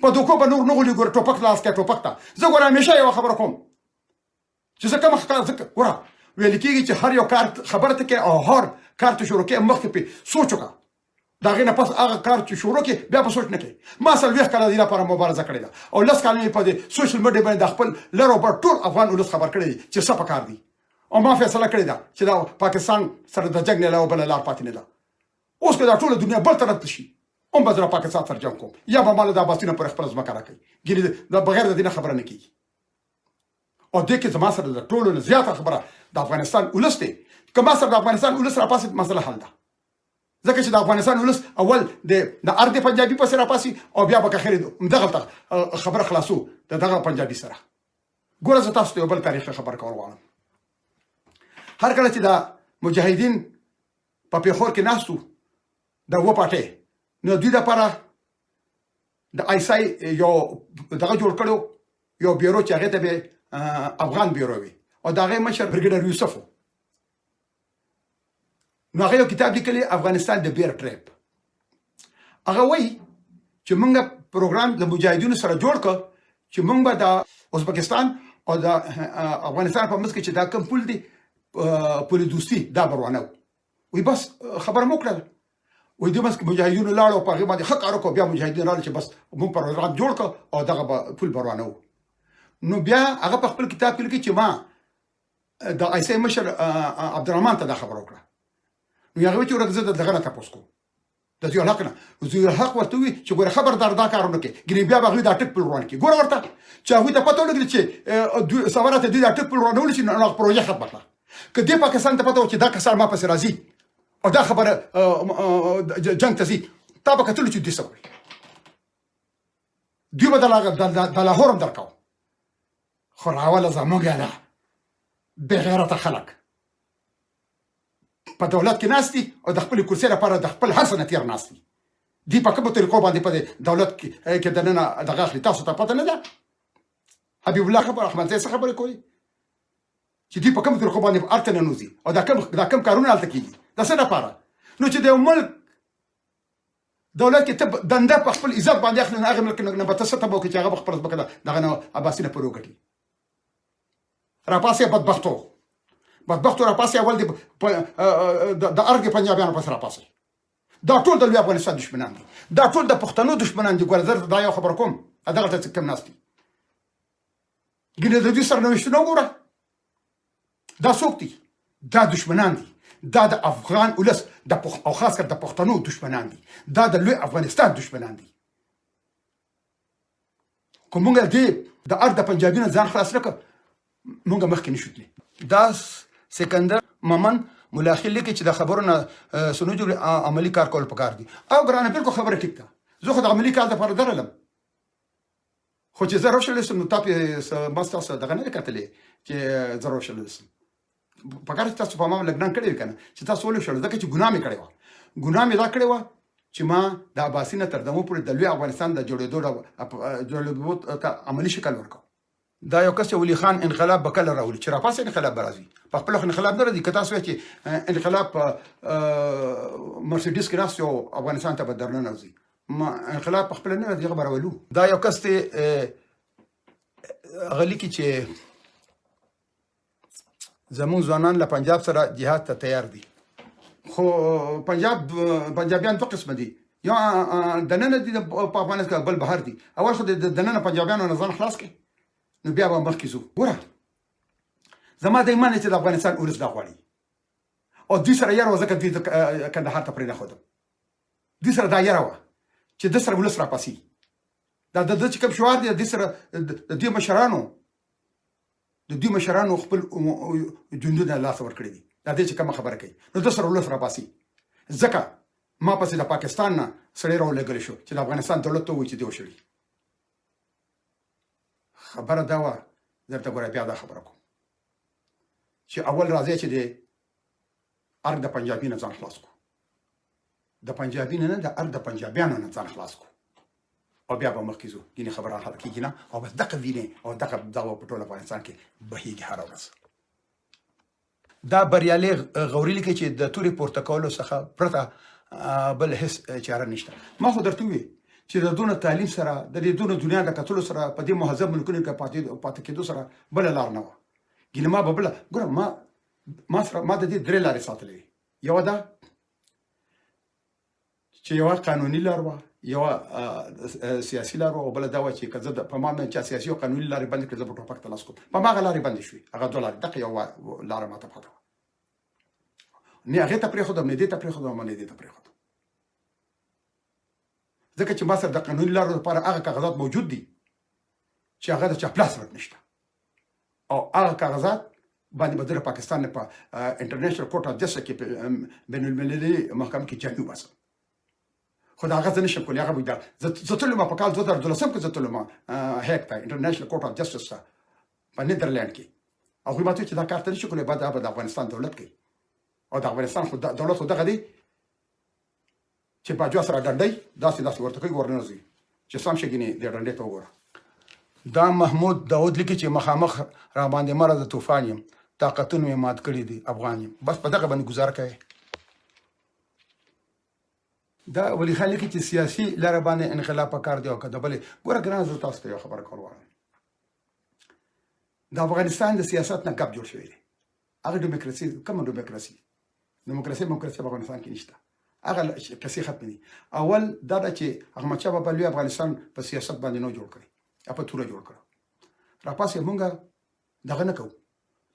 په دوکو به نور نه غولي. ګوره ټوپک لاس کې ټوپک ته زه ګوره همیشه یوه خبره کوم چې زه کومه ښکار زه ګوره ویل کېږي چې هر یو کار خبره ته کې او هر کار ته شروع کې مخکې پې سوچ وکړه. د هغې نه پس هغه کار چې شروع کې بیا په سوچ نه کوي. ما 40 کاله دې لپاره مبارزه کړې ده او 10 کاله مې په دې سوشل میډیا باندې د خپل لر او بر ټول افغان ولس خبر کړی دی چې څه پکار دي، او ما فیصله کړې ده چې دا پاکستان سره د جنګ نه علاوه بله لار پاتې نه ده. اوس که دا ټوله دنیا بل طرف ته شي هم به زه پاکستان سره جنګ کوم، یا به ما له د اباسین پورې خپله ځمکه راکوي، ګینې دا بغیر د دې نه خبره نه کېږي. او دې کې زما سره د ټولو نه زیاته خبره د افغانستان ولس دی. که ما سره د افغانستان ولس راپاڅېد مسله حل ده، ځکه چې د افغانستان ولس اول د د ارد پنجابي پسې راپاسي او بیا به که خیر همدغلته خبره خلاصو د دغه پنجابي سره. ګوره زه تاسو ته یو بل تاریخي خبر کول غواړم. هر کله چې دا مجاهدین په پېښور کې ناست وو د اووه پاټۍ، نو دوی دپاره د آی اس آی یو دغه جوړ کړو، یو بیرو چې هغې ته به افغان بیرو وي، او د هغې مشر بریګیډر یوسف و. نو هغه یو کتاب لیکلی افغانستان د بیر ټریپ. هغه وایي چې موږ پروګرام د مجاهدینو سره جوړ کړ چې موږ به د ازبکستان او د افغانستان په منځ کې چې دا کوم پول دی، پول دوستي، دا به روانه وي. بس خبره مو کړله. وایي دې منځ کې مجاهدینو لاړو او په هغې باندې ښه کار وکړو. بیا مجاهدین راغلل چې بس موږ پروګرام جوړ کړ او دغه به پول به روانه وو. نو بیا هغه په خپل کتاب کې لیکي چې ما د آی اس آی مشر عبدالرحمن ته دا خبره وکړه. نو هغه چې ورته زه د دغه نه تپوس کوم، د ضیاء الحق نه. ضیاء الحق ورته وویل چې ګوره خبردار دا کار ونه کړې، ګینې بیا به هغوی دا ټک پل روان کړي. ګوره ورته چې هغوی ته پته ولګېده چې دوی سبا راته دوی دا ټک پل روانول شي، نو هغه پروژه ختمه کړه. که دې پاکستان ته پته وه چې دا کسان ما پسې راځي او دا خبره جنګ ته ځي، تا به کتلو چې دوی څه کوي. دوی به د لاهور هم درکاوه، خو راوله زموږ ده بېغیرته خلک په دولت کې ناست دي او د خپلې کرسۍ لپاره د خپل هر څه نه تېر ناست دي. دوی په کومو طریقو باندې په دولت کې دننه دغه اخلي تاسو ته پته نه ده. حبیب الله خبر احمدزی څه خبرې کولې چې دوی په کومو طریقو باندې ارګ ته ننوځي او دا کوم کارونه هلته کېږي د څه لپاره. نو چې د یو ملک دولت کې ته دنده په خپل عزت باندې اخلې، نو هغه ملک نه به ته څه تمه وکړې چې هغه به خپله ځمکه دغه نه اباسینه پورې وګټي. راپاسې بدبختو، بدبختو راپاسې، اول دې د ارګ پنجابیانو پسې راپاسې. دا ټول د لوی افغانستان دښمنان دي، دا ټول د پښتنو دښمنان دي. ګوره زه دا یو خبره کوم، دغلته څه کم ناست دي، ګینه د دوی سرنوشتونه وګوره. دا څوک دي؟ دا دښمنان دي، دا د افغان ولس د او خاص کر د پښتنو دښمنان دي، دا د لوی افغانستان دښمنان دي. که مونږ دې د ارګ د پنجابي نه ځان خلاص نه کړ، مونږ مخکې نشو تللی. دا سکندر ممن ملاخیل لیکي چې د خبرو نه سنو جوړ عملی کار کول پکار دي. او ګرانه بالکل خبره ټیک ده، زه خو د عملی کار دپاره درلم، خو چې زه روشل شم نو تا پې ما ستاسو دغه نه کتلې چې زه روشل شم. پکار چې تاسو په ما لږ ننګ کړی وي که نه چې تاسو ولې وشړل، ځکه چې ګناه مې کړې وه. ګناه مې دا کړې وه چې ما د اباسین نه تر دمو پورې د لوی افغانستان د جوړېدو ته عملي شکل ورکاو. دا یو کس چې ولي خان انقلاب به کله راولي، چې راپاسه انقلاب به راځي، په خپله خو انقلاب نه راځي. که تاسو وایئ چې انقلاب په مرسیډیس کې ناست یو افغانستان ته به درنه راځي، ما انقلاب په خپله نه راځي، هغه به راولو. دا یو کس دی هغه لیکي چې زموږ ځوانان له پنجاب سره جهاد ته تیار دي. خو پنجابیان دوه قسمه دي، یو دننه دي په افغانستان کې، بل بهر دي. اول خو د دننه پنجابیانو نه ځان خلاص کړي، نو بیا به مخکې ځو. ګوره زما د ایمان دی چې د افغانستان ولس دا غواړي او دوی سره یره وه، ځکه دوی کندهار ته پرې نه ښودم. دوی سره دا یره وه چې د سره ولس راپاسي. دا د ده چې کوم شعار دی، د سره د دې مشرانو، د دوی مشرانو خپل ژوندونه له لاسه ورکړي دي. دا دې چې کومه خبره کوي نو د سره ولس راپاسي. ځکه ما پسې د پاکستان نه سړی راولېږل شو چې د افغانستان دولت ته ووایي چې دی وشړي. خبره دا وه، درته ګوره بیا دا خبره کوم چې اول راځي چې د ارګ د پنجابي نه ځان خلاص کو، د پنجابي نه نه، د ارګ د پنجابیانو نه ځان خلاص کو او بیا به مخکې ځو. ګینې خبره حل کېږي نه، او بس دغه وینې او دغه دغه په ټول افغانستان کې بهیږي هره ورځ. دا بریالی غوري لیکي چې د تورې پورته کولو څخه پرته بل هیڅ چاره نشته. ما خو درته وویل چې د دونه تعلیم سره، د دې دونه دنیا د کتلو سره، په دې مهذب ملکونو کې پاتې کېدو سره بله لار نه وه. ګینه ما به بله ګوره، ما سره ما د دې درې لارې ساتلې وې. یوه دا چې یوه قانوني لار وه، یوه سیاسي لار وه او بله دا وه چې که زه په ما باندې چا سیاسي او قانوني لارې بندې کړې، زه به ټوپک ته لاس کوم. په ما هغه لارې بندې شوې، هغه دوه لارې، دغه یوه لاره ماته پاته وه. نه هغې ته پرېښودم، نه دې ته پرېښودم، نه دې ته پرېښودم، ځکه چې ما سره د قانوني لارو لپاره هغه کاغذات موجود دي چې هغه د چا پلاس ورک نشته، او هغه کاغذات باندې به زه د پاکستان نه په انټرنیشنل کورټ اف جسټس کې، په بین المللي محکمه کې جامې وباسم. خو دا هغه زه نشم کولی. هغه به دا زه تللی وم په کال 2012 کې، زه تللی وم هیګ ته، انټرنیشنل کورټ اف جسټس ته په نیدرلینډ کې. هغوی ماته چې دا کار ته نشي کولی، باید دا به د افغانستان دولت کوي، او د افغانستان خو دولت خو دغه دی چې باجوه سره ډنډی داسې داسې ورته کوي، ورنه ځي چې سم شي، ګینې دې ډنډې ته وګوره. دا محمود داود لیکي چې مخامخ را باندې مره د طوفان یم، طاقتونه مې مات کړي دي، افغان یم. بس په دغه باندې ګزاره کوي. دا ولي خان لیکي چې سیاسي لاره باندې انقلاب پکار دی او که د بلې. ګوره ګرانه، زه تاسو ته یو خبره کول غواړم. د افغانستان د سیاست نه ګپ جوړ شوی دی. هغه ډیموکراسي، کومه ډیموکراسي؟ ډیموکراسي ډیموکراسي په افغانستان کې نشته، هغه قصې ختمې دي. اول دا ده چې احمد شاه بابا لوی افغانستان په سیاست باندې نو جوړ کړی، په توره جوړ کړو. راپاسې مونږ دغه نه کوو،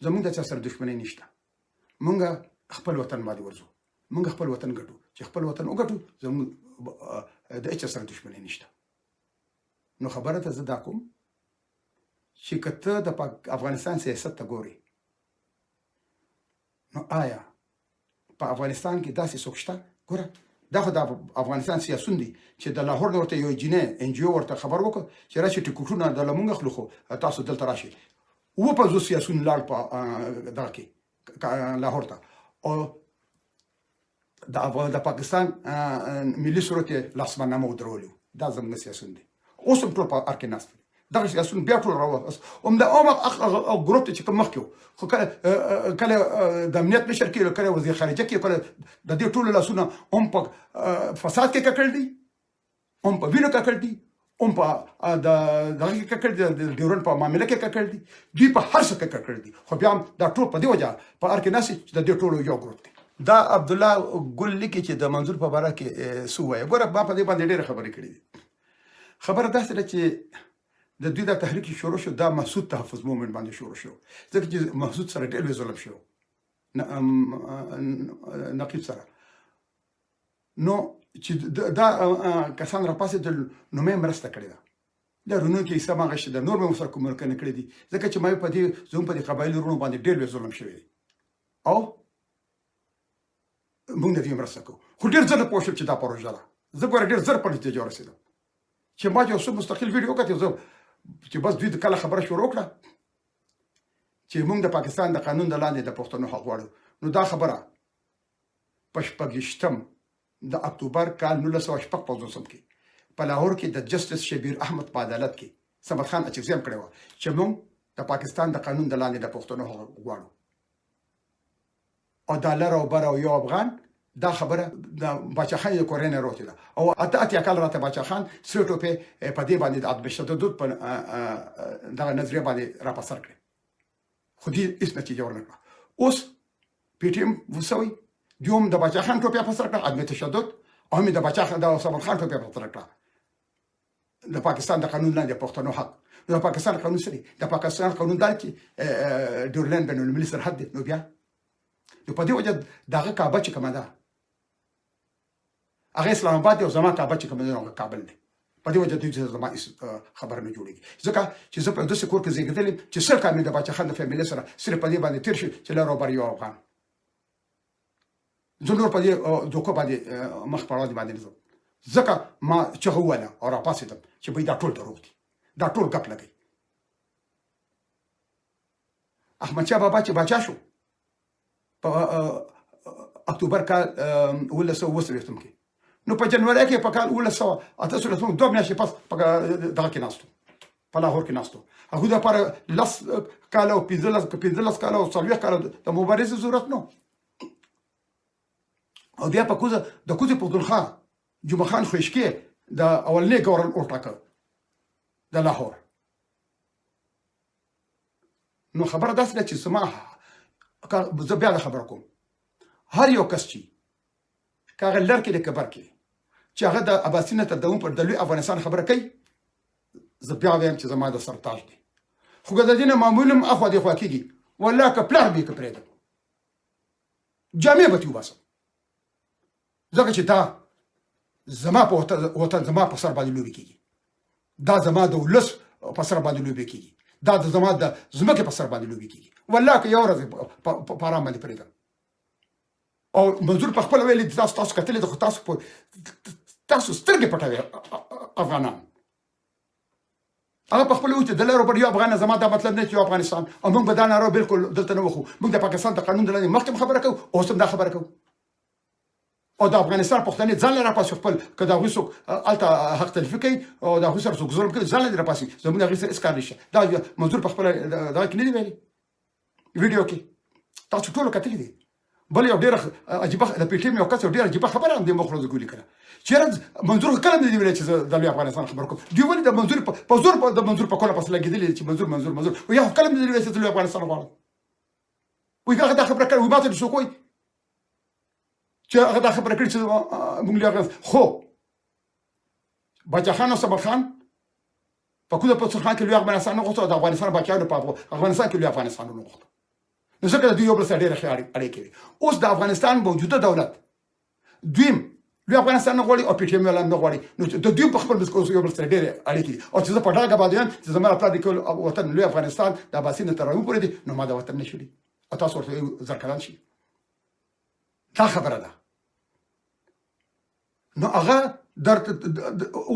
زمونږ د چا سره دښمنۍ نشته. مونږ خپل وطن باندې ورځو، مونږ خپل وطن ګټو. چې خپل وطن وګټو، زمونږ د هیچا سره دښمنۍ نشته. نو خبره ته زه دا کوم چې که ته د افغانستان سیاست ته ګورې، نو آیا په افغانستان کې داسې څوک شته؟ ګوره، دا خو د افغانستان سیاسون دي چې د لاهور نه ورته یو جینۍ این جي او ورته خبر وکړ چې راشي، ټکټونه د له مونږ اخلو، خو تاسو دلته راشئ. 57 سیاسون لاړ په دغه کې لاهور ته او د پاکستان ملي صورت یې لاسمنامه ودرولي. دا زموږ سیاسون دي، اوس هم ټول په ارګ کې ناست دي. دغه سیاسون بیا ټول راوست، هم د هغه ګروپ ته چې کوم مخکې وو، خو کله کله د امنیت مشر کېږي، کله وزیر خارجه کېږي، کله د دې ټولو لاسونه هم په فساد کې ککړ دي، هم په وینو ککړ دي، هم په د دغه کې ککړ دي، د ډیورنډ په معامله کې ککړ دي. دوی په هر څه کې ککړ دي، خو بیا هم دا ټول په دې وجه په ارګ کې ناست چې د دې ټولو یو ګروپ دی. دا عبدالله ګل لیکي چې د منظور په باره کې څه ووایه. ګوره، ما په دې باندې ډېرې خبرې کړې دي. خبره داسې ده چې د دوی دا تحریک چې شروع شو، دا محسود تحفظ مومنټ باندې شروع شو، ځکه چې محسود سره ډېر لوی ظلم شو، نقیب سره. نو چې دا کسان راپاڅېدل، نو مې مرسته کړې ده. د رونو کې حصه ما غشې ده، نور مې ورسره کومکونه کړي دي، ځکه چې ما په دې زموږ په دې قبایلي وروڼو باندې ډېر لوی ظلم شوی دی او موږ د دې مرسته کوو. خو ډېر زر پوه شوم چې دا پروژه ده. زه ګوره ډېر زر په نتیجه ورسېدم چې ما یو څه مستقل ویډیو وکتل. زه چې بس دوی کله خبره شروع کړه چې موږ د پاکستان د قانون د لاندې د پښتنو حق غواړو، نو دا خبره په 26 د اکتوبر کال 1956 کې په لاهور کې د جسټس شبیر احمد په عدالت کې صمد خان اچکزي هم کړې وه چې موږ د پاکستان د قانون د لاندې د پښتنو حق غواړو او دا لر او بر او یو افغان. دا خبره د باچا خان د کورنۍ نه روتې ده او 88 کال راته باچا خان سرې ټوپې په دې باندې د عدم تشدد په دغه نظریه باندې را په سر کړې، خو دې هېڅ نتیجه ورنه کړه. اوس پي ټي ایم وسوي، دوی هم د باچا خان ټوپیا په سر کړه، عدم تشدد، او هم د باچا خان د صمد خان ټوپیا په سر کړه، د پاکستان د قانون لاندې پښتنو حق. نو د پاکستان قانون څه دی؟ د پاکستان قانون دا چې ډیورلند بین المللي سرحد دی. نو بیا نو په دې وجه دغه کعبه چې کومه ده هغه اسلام آباد دی او زما کعبه چې کومه ده هغه کابل دی. په دې وجه دوی زما هېڅ خبره نه جوړېږي، ځکه چې زه په داسې کور کې زېږېدلی یم چې 100 کال مې د باچا خان د فامیلې سره صرف په دې باندې تېر شو چې لر او بر یو افغان. زه نور په دې دوکه باندې مخ په وړاندې باندې نه ځم، ځکه ما چغه وویله او راپاڅېدم چې بھئی دا ټول دروغ دي، دا ټول ګپ لګوي. احمدشاه بابا چې باچا شو په اکتوبر کال 1947 کې، نو په جنوري کې په کال 1948 دوه میاشتې پس په دغه کې ناستو، په لاهور کې ناستو. هغوی دپاره 10 کاله او 15 کاله او 40 کاله د مبارزې ضرورت نو. او بیا په کوزه د کوزې پښتونخوا جمعه خان خوشکې د اولنې ګورنر وټاکه د لاهور. نو خبره داسې ده چې زما زه بیا دا خبره کوم، هر یو کس چې که هغه لر کې دی که بر کې چې هغه د اباسین نه تر دوم پر د لوی افغانستان خبره کوي، زه بیا وایم چې زما د سر تاج دی. خو که د دې نه معمول هم اخوا دېخوا کېږي، والله که پلار مې که پرېږدم، جامې به ترې وباسم، ځکه چې دا زما په وطن، زما په سر باندې لوبې کېږي، دا زما د ولس په سر باندې لوبې کېږي، دا د زما د ځمکې په سر باندې لوبې کېږي. والله که یو ورځ په آرام باندې پرېږدم. او منظور په خپل ویلي، تاسو کتلې ده، خو تاسو په تاسو سترګې پټوي افغانان. هغه په خپل وچ د لرو پر یو افغان، زما دا مطلب نه چې یو افغانستان، او موږ به دا نارو بالکل دلته نه وخو. موږ د پاکستان د قانون د لاندې مخکې خبره کوو، اوس هم دا خبره کوو. او د افغانستان پښتنې ځان له راپاسي خپل، که د هغوی څوک هلته حق تلفي کوي او د هغوی سره څوک ظلم کوي، ځان له دې راپاسي، زموږ د هغوی سره هېڅ کار نشته. دا منظور په خپله دغه کې نه دی ویلي، ویډیو کې تاسو ټولو کتلي دي. بل یو ډېره عجیبه د پي ټي ایم یو کس یو ډېره عجیبه خبره هم د مخ ورځو کې ولیکله چې یاره منظور کله نه دی ویلی چې زه د لوی افغانستان خبره کوم. دوی ولې د منظور په زور د منظور په کوله پسې لګېدلي چې منظور منظور منظور، یا خو کله نه دی ویلی چې زه لوی افغانستان غواړم. وایي هغه دا خبره کړې، وایي ما ته څوک وایي چې هغه دا خبره کړې چې موږ لوی افغانستان. خو باچا خان او صبر خان په کوزه پښتونخوا کې لوی افغانستان نه غوښته، او د افغانستان باچایانو په افغانستان کې لوی افغانستان نه غوښته، نو ځکه د دوی یو بل سره ډېره ښه اړیکې وې. اوس د افغانستان موجوده دولت دویم لوی افغانستان نه غواړي او پي ټي ایم نه غواړي، نو د دوی په خپل منځ کې اوس یو بل سره ډېرې اړیکې دي. او چې زه په ډاګه باندې وایم چې زما پلار د وطن لوی افغانستان د اباسین نه تر راوي پورې دی، نو ما د وطن نه شړي او تاسو ورته زرکلان شي. دا خبره ده. نو هغه درته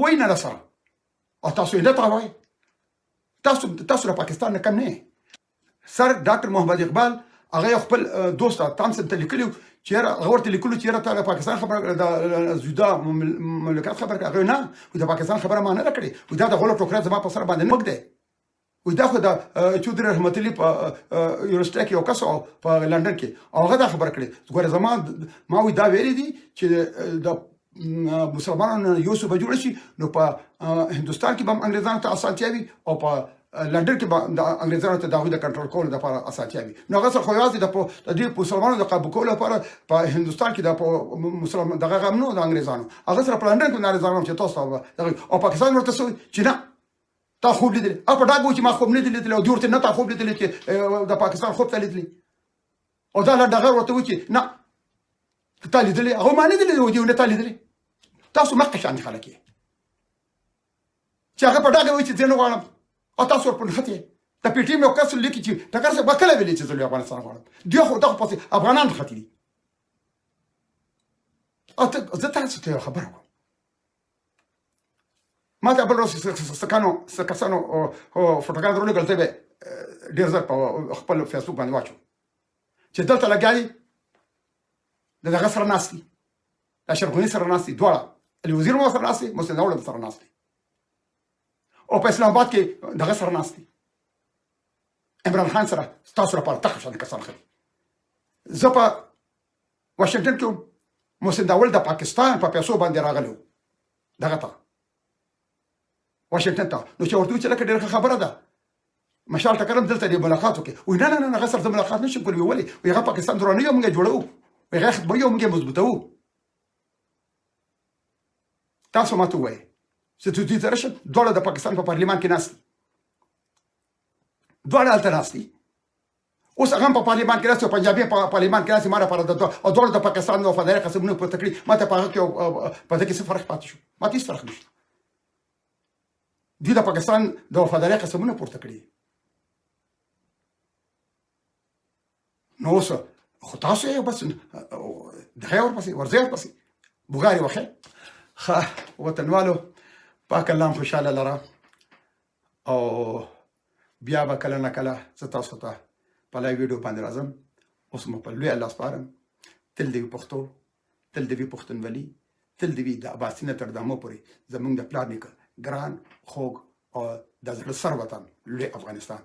وایي نه سره، او تاسو یې نه تاوئ. تاسو له پاکستان نه کم نه. سر ډاکټر محمد اقبال هغه یو خپل دوست تامسن ته لیکلي چې یاره هغه ورته لیکلو چې یاره تا له پاکستان خبره، د جدا مملکت خبره کړه. هغه نه، د پاکستان خبره ما نه ده کړې، دا د غلو ټوکره زما په سر باندې نه دی. وایي دا خو د چودري رحمت علي په یونیورسټۍ کې یو کس او په لندن کې، او هغه دا خبره کړې. ګوره زما ما وایي دا ویلي دي چې د مسلمانانو یو صوبه جوړه شي، نو په هندوستان کې به هم انګریزانو ته اسانتیا وي او په لندن کې به د انګریزانو ته د هغوی د کنټرول کولو لپاره اسانتیا وي. نو هغه سره خو یوازې د دې مسلمانانو د قابو کولو لپاره په هندوستان کې د مسلمان دغه غم نه د انګریزانو، هغه سره په لندن کې د انګریزانو چې تاسو او پاکستان ورته څه چې نه تا خوب لیدلی، او په ډاګه چې ما خوب نه دی لیدلی، او دوی ورته نه تا خوب لیدلی چې د پاکستان خوب ته لیدلی، او دا لنډغر ورته و چې نه تا لیدلی، هغه ما نه دی لیدلی، دوی نه تا لیدلی. تاسو مخکې شان خلک یې چې هغه په ډاګه وایي چې زه نه غواړم، او تاسو ورپه نښتې. د پي ټي ایم یو کس لیکي چې ټکر صاحب کله ویلي چې زه لوی افغانستان غواړم، دوی خو دغه پسې افغانان نښتي دي. او زه تاسو ته یوه خبره کوم، ما ته بل ورځ سکانو کسانو فوټوګان درولېږل، زه به ډېر زر په خپل فیسبوک باندې واچوم چې دلته لګیا دي د دغه سره ناست دي، د اشرف غني سره ناست دي، دواړه علي وزیر مو سره ناست دي، محسن داوړ سره ناست دي، او په اسلام آباد کې دغه سره ناست دي عمران خان سره. ستاسو لپاره تخ شان کسان ښه دي. زه په واشنګټن کې وم، محسن داوړ د پاکستان په پیسو باندې راغلی و دغه ته واشنګټن ته، نو چې ورته چې لکه ډېره ښه خبره ده، مشال ټکر هم دلته د ملاقات وکړي. وایي نه نه نه، هغه سره زه ملاقات نشم کولی. ولې؟ وایي هغه پاکستان درانه یو موږ جوړوو، وایي هغه خدمت یو موږ مضبوطوو. تاسو ماته ووایئ چې دوی ته راشم، دواړه د پاکستان په پارلیمان کې ناست دي، دواړه هلته ناست دي. اوس هغه هم په پارلیمان کې ناست او پنجابي په پارلیمان کې ناست، ما لپاره د او دواړو د پاکستان وفاداري قسمونه پورته کړي. ما ته په هغه کې په دې کې څه فرق پاتې شو؟ ما ته هېڅ فرق نشته. دوی د پاکستان د وفاداري قسمونه پورته کړي. نو اوس خو تاسو یې بس دغه ورپسې ورځئ، ورپسې بوغارې وخی. ښه وطنوالو، پاک الله خوشحاله لره، او بیا به کله نه کله زه تاسو ته په لایو ویډیو باندې راځم. اوس مو په لوی الله سپارم. تل دې وي پښتو، تل دې وي پښتونولي، تل دې وي د اباسین تر دامو پورې زمونږ د پلار نیکه ګران، خوږ او د زړه سر وطن لوی افغانستان.